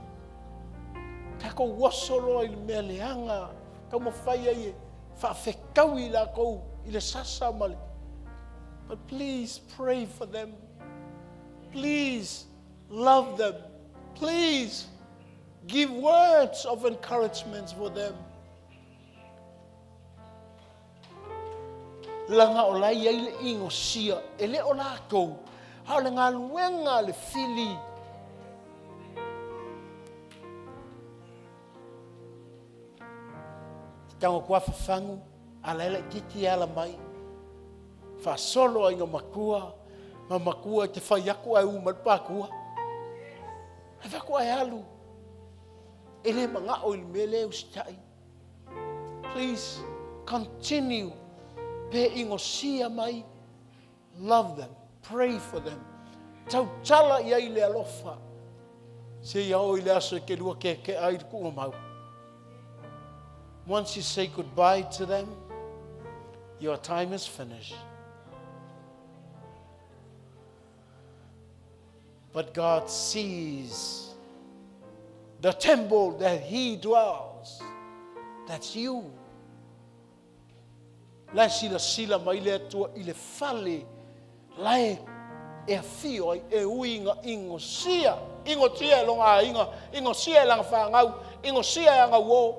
Tatou oso loa i le mea leaga, taumafai ai e faafetaui i latou i le sasa ma le. But please pray for them. Please love them. Please give words of encouragement for them. Leaga o la e i ai le inosia, e le o latou, a o le galuega a le fili. Te tago atu lava fafagu, a la e laitiiti e ala mai. Faasolo ai ina matua, ma matua e te fai atu ae u mai le patua. Ae fai atu ae alu. E le manao i le mea lea e usitai. Please continue pe inosia mai. Love them. Pray for them. Tautala i ai le alofa. Seia oo i le aso e te lua keakea ai le tuugamau. Once you say goodbye to them, your time is finished. But God sees the temple that He dwells. That's you. La e silasila mai le Atua i le fale la e e afio ai, e ui ina inosia, inosia e lona aiga, inosia e lana fanau, inosia e ana uō.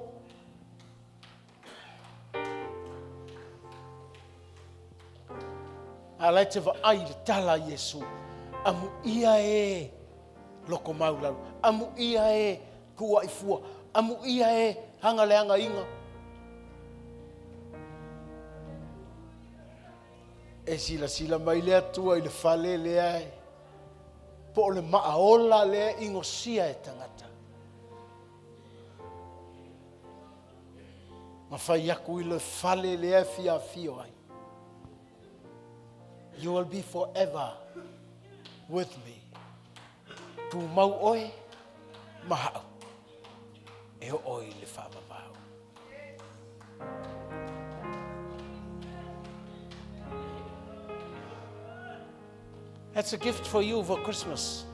A la e te vaai i le tala a Iesu, Amuia e loko maulalo, amuia e tuuaʻi fua, amuia e aga leagaina. E silasila mai le Atua i le fale lea e po o le maaola lea e inosia e tagata. Ma fai aku i le fale lea e fia afio ai. You will be forever with me. Tumau oe ma hau e oo i le faavavau. That's a gift for you for Christmas.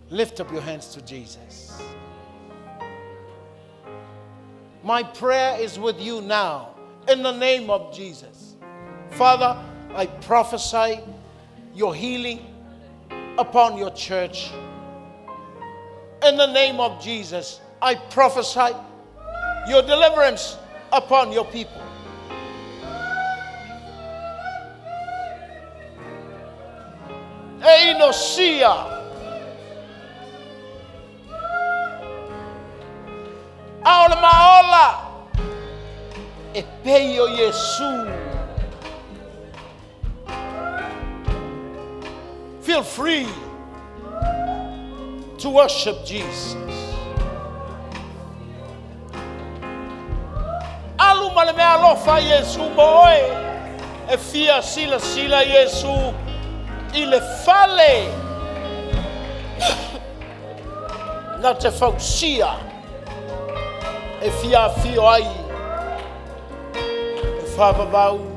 Lift up your hands to Jesus. My prayer is with you now in the name of Jesus. Father, I prophesy your healing upon your church. In the name of Jesus, I prophesy your deliverance upon your people. E inosia. A o le maaola e pei o Iesu. Feel free to worship Jesus. Alu ma le mea alofa Iesu mo oe. E fia silasila Iesu i le fale na te fausia e fia afio ai e faavavau.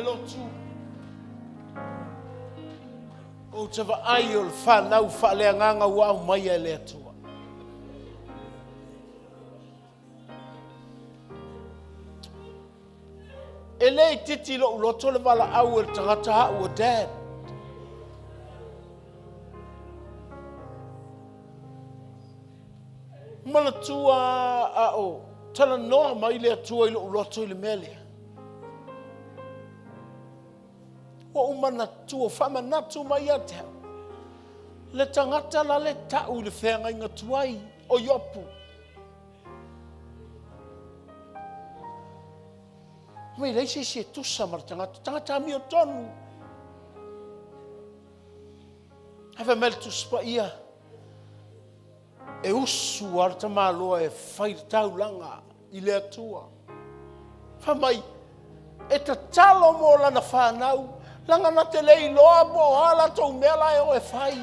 lotu. Ou te vaai o le fanau faaleagaga ua aumaia e le Atua. E le itiiti i lou loto le valaau e le tagata a'u o Dad. Manatua a o talanoa mai le Atua i lou loto i le mea lea. Ua ou manatua, faamanatu mai ia te au, le tagata la le ta'u i le feagaiga tuai o Iopu. Mai leai se isi e tusa ma le tagata, tagata amiotonu. Ae fai mai le Tusi Paia, e usu lava le tamaloa e fai le taulaga i le Atua. Fai mai, e tatalo mo lana fanau, leaga na te le iloa po o a latou mea la e o e fai.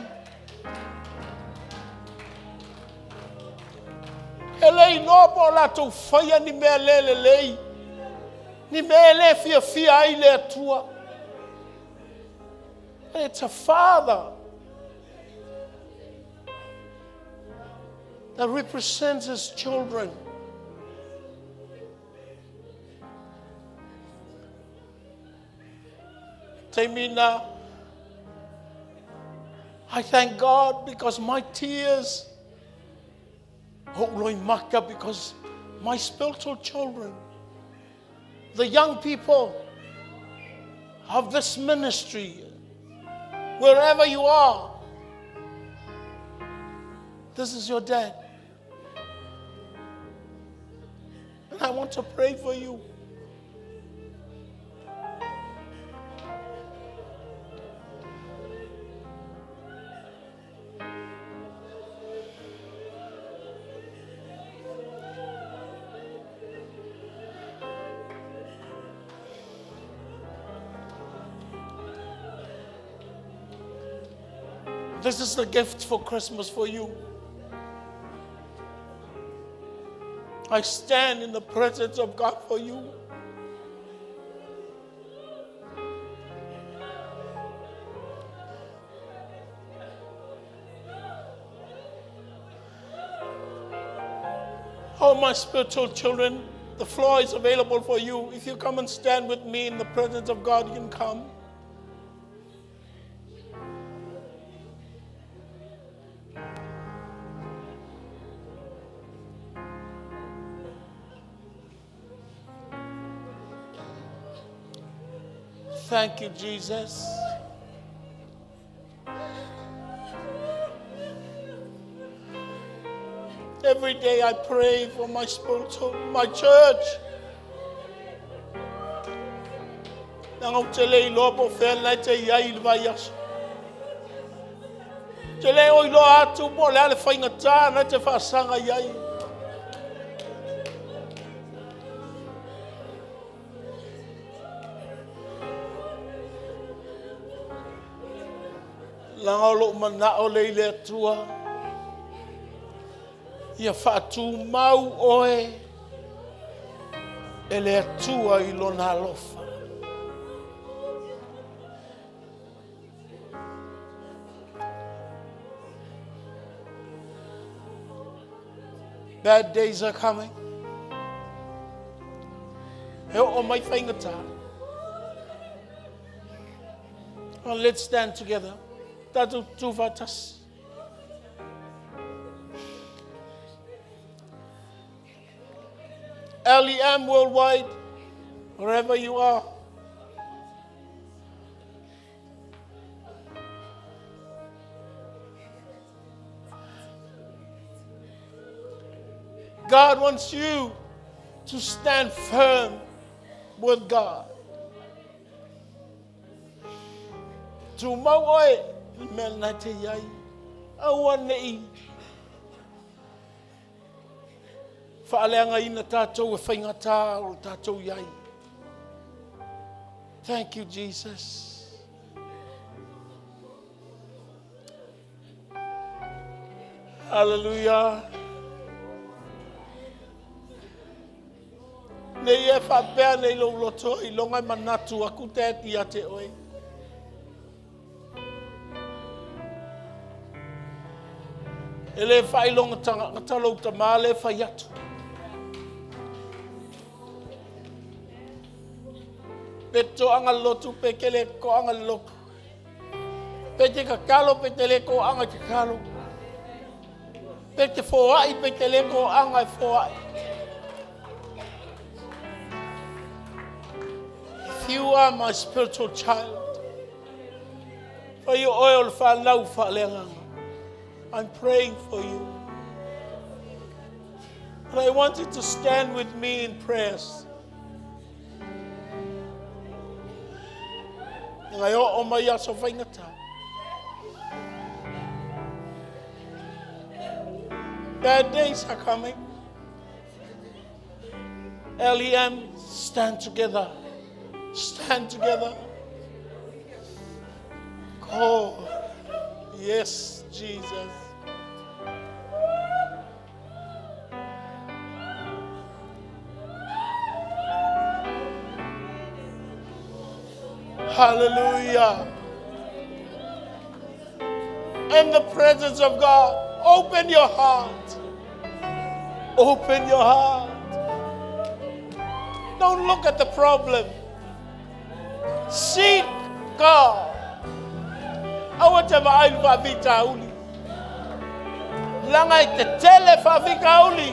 E le iloa po o latou faia ni mea le lelei, ni mea e le fiafia ai le Atua. It's a father that represents his children. Taimina, I thank God because my tears, maka, because my spiritual children, the young people of this ministry, wherever you are, this is your dad. And I want to pray for you. This is the gift for Christmas for you. I stand in the presence of God for you. Oh, my spiritual children, the floor is available for you. If you come and stand with me in the presence of God, you can come. Thank you, Jesus. Every day I pray for my spiritual, my church. Leaga ou te le iloa po o fea la e te i ai i le vaiaso. Te le o iloa atu po o le a le faigata na te faasaga i ai. Leaga o lou manao lea i le Atua, ia faatumau oe e le Atua i Lona alofa. Bad days are coming. E oo mai faigata. Well, let's stand together. Tatou tu faatasi. LEM Worldwide, wherever you are. God wants you to stand firm with God. Tumau oe i le mea lena e te i ai. Aua ne i faaleagaina tatou e faigata o le tatou i ai. Thank you, Jesus. Hallelujah. Nei e faapea nei lou loto ailoga e manatu aku Dad ia te oe. E le faailoga tagata lou tama lea e fai atu. Pe toaga le lotu pe te le toaga le lotu. Pe te tatalo pe te le toaga i tatalo. Pe te foai pe te le toaga e foai. If you are my spiritual child, fai o oe o le fanau faaleagaga. I'm praying for you. But I want you to stand with me in prayers. Ngai o o mai aso faigata. Bad days are coming. LEM, stand together. Stand together. Oh, yes, Jesus. Hallelujah. In the presence of God, open your heart. Open your heart. Don't look at the problem. Seek God. Aua te vaai i le faafitauli. Leaga e tetele faafitauli.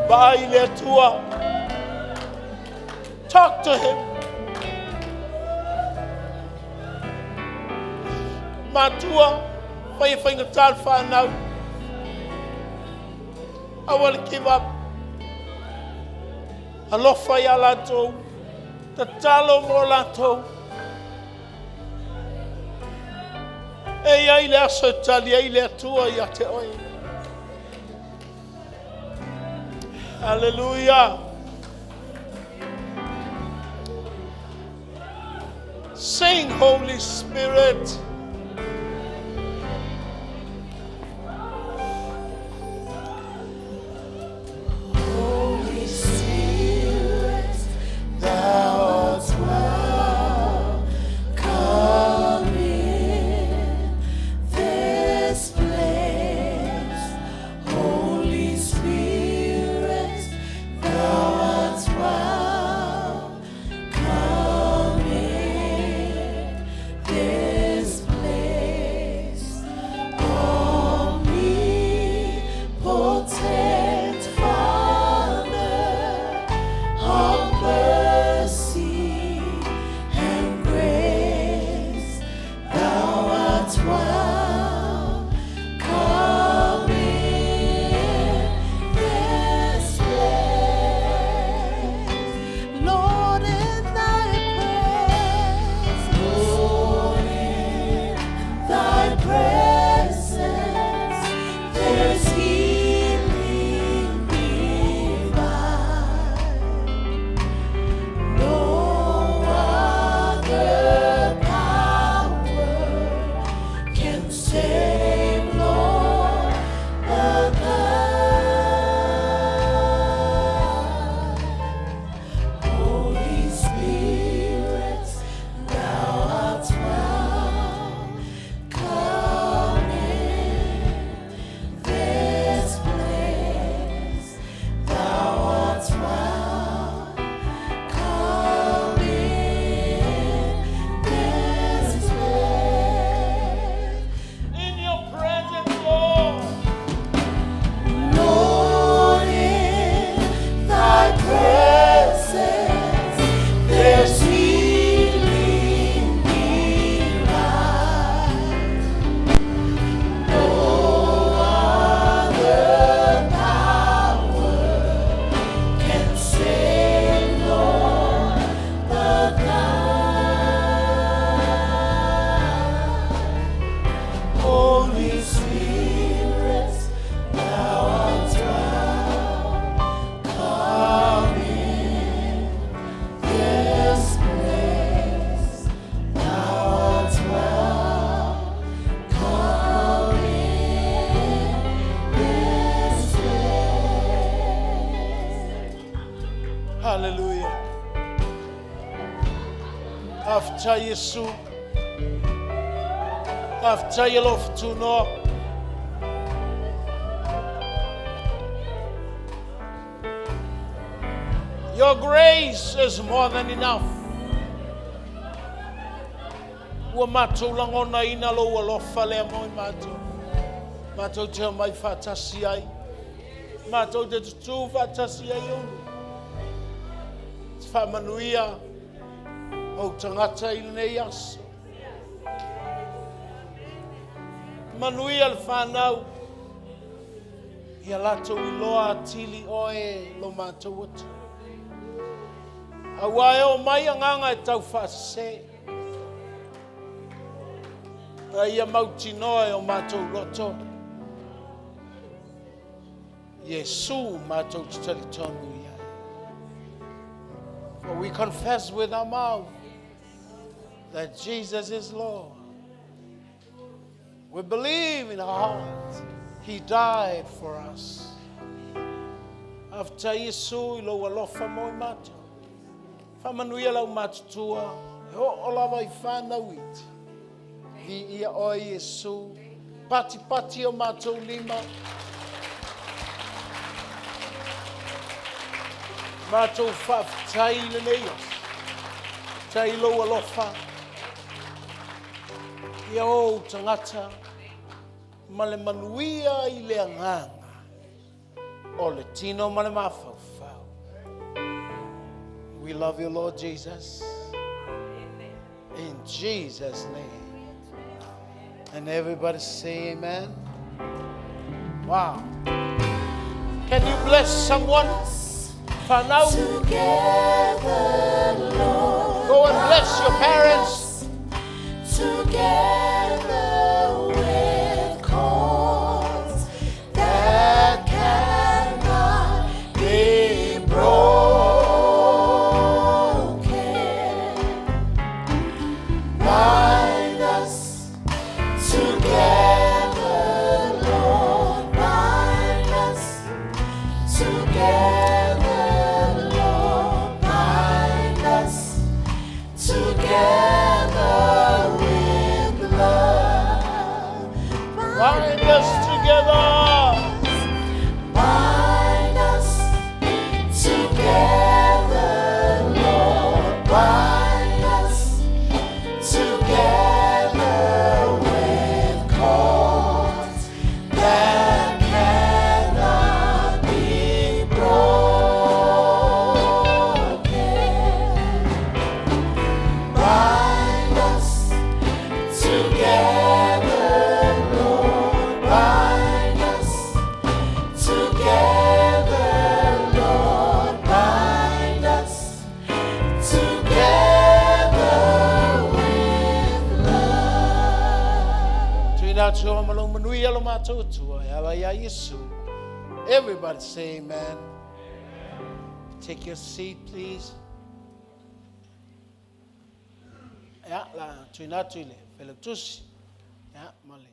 Vaai i le Atua. Talk to him. Matua, fai e faigata le fanau. Aua le give up. Alofa iā latou. Tatalo mo latou. E i ai le aso e tali ai le Atua ia te oe. Hallelujah. Sing, Holy Spirit. Holy Spirit, thou art welcome in this place. Holy Spirit, thou art welcome in this Faafetai Iesu. Faafetai alofa tunoa. Your grace is more than enough. Ua matou lagonaina lou alofa lea mo i matou. Matou te omai faatasi ai. Matou te tutū faatasi ai ulu. Te faamanuia ou tagata i lenei aso. Manuia le fanau. Ia latou iloa atili oe lo matou Atua. Aua e oo mai agaga e tau faasese. A ia mautinoa e o matou loto. Iesu matou te talitonu i ai. For we confess with our mouth that Jesus is Lord. We believe in our heart He died for us. Faafetai Iesu i lou alofa mo i matou. Faamanuia lau matutua e oo lava i fanau iti. Viia oe Iesu. Patipati o matou lima. Matou faafetai i lenei aso. Faafetai i lou alofa. Ia ou tagata ma le manuia i le agaga o le tino ma le mafaufau. We love you, Lord Jesus. In Jesus' name. And everybody say amen. Wow. Can you bless someone? Whanau. Together, Lord. Go and bless your parents. Together with cords that cannot be broken. Bind us together, Lord. Bind us together, Lord. Bind us together with love. Bind us together. Bind us together, Lord. Bind us together with cords that cannot be broken. Bind us together, Lord. Bind us together, Lord. Bind us together with love. Tuina atu ma lo manuia lo matou Atua e ala ia Iesu. Everybody say amen. Take your seat, please. Ia, la tuina atu i le failautusi. Ia, ma le.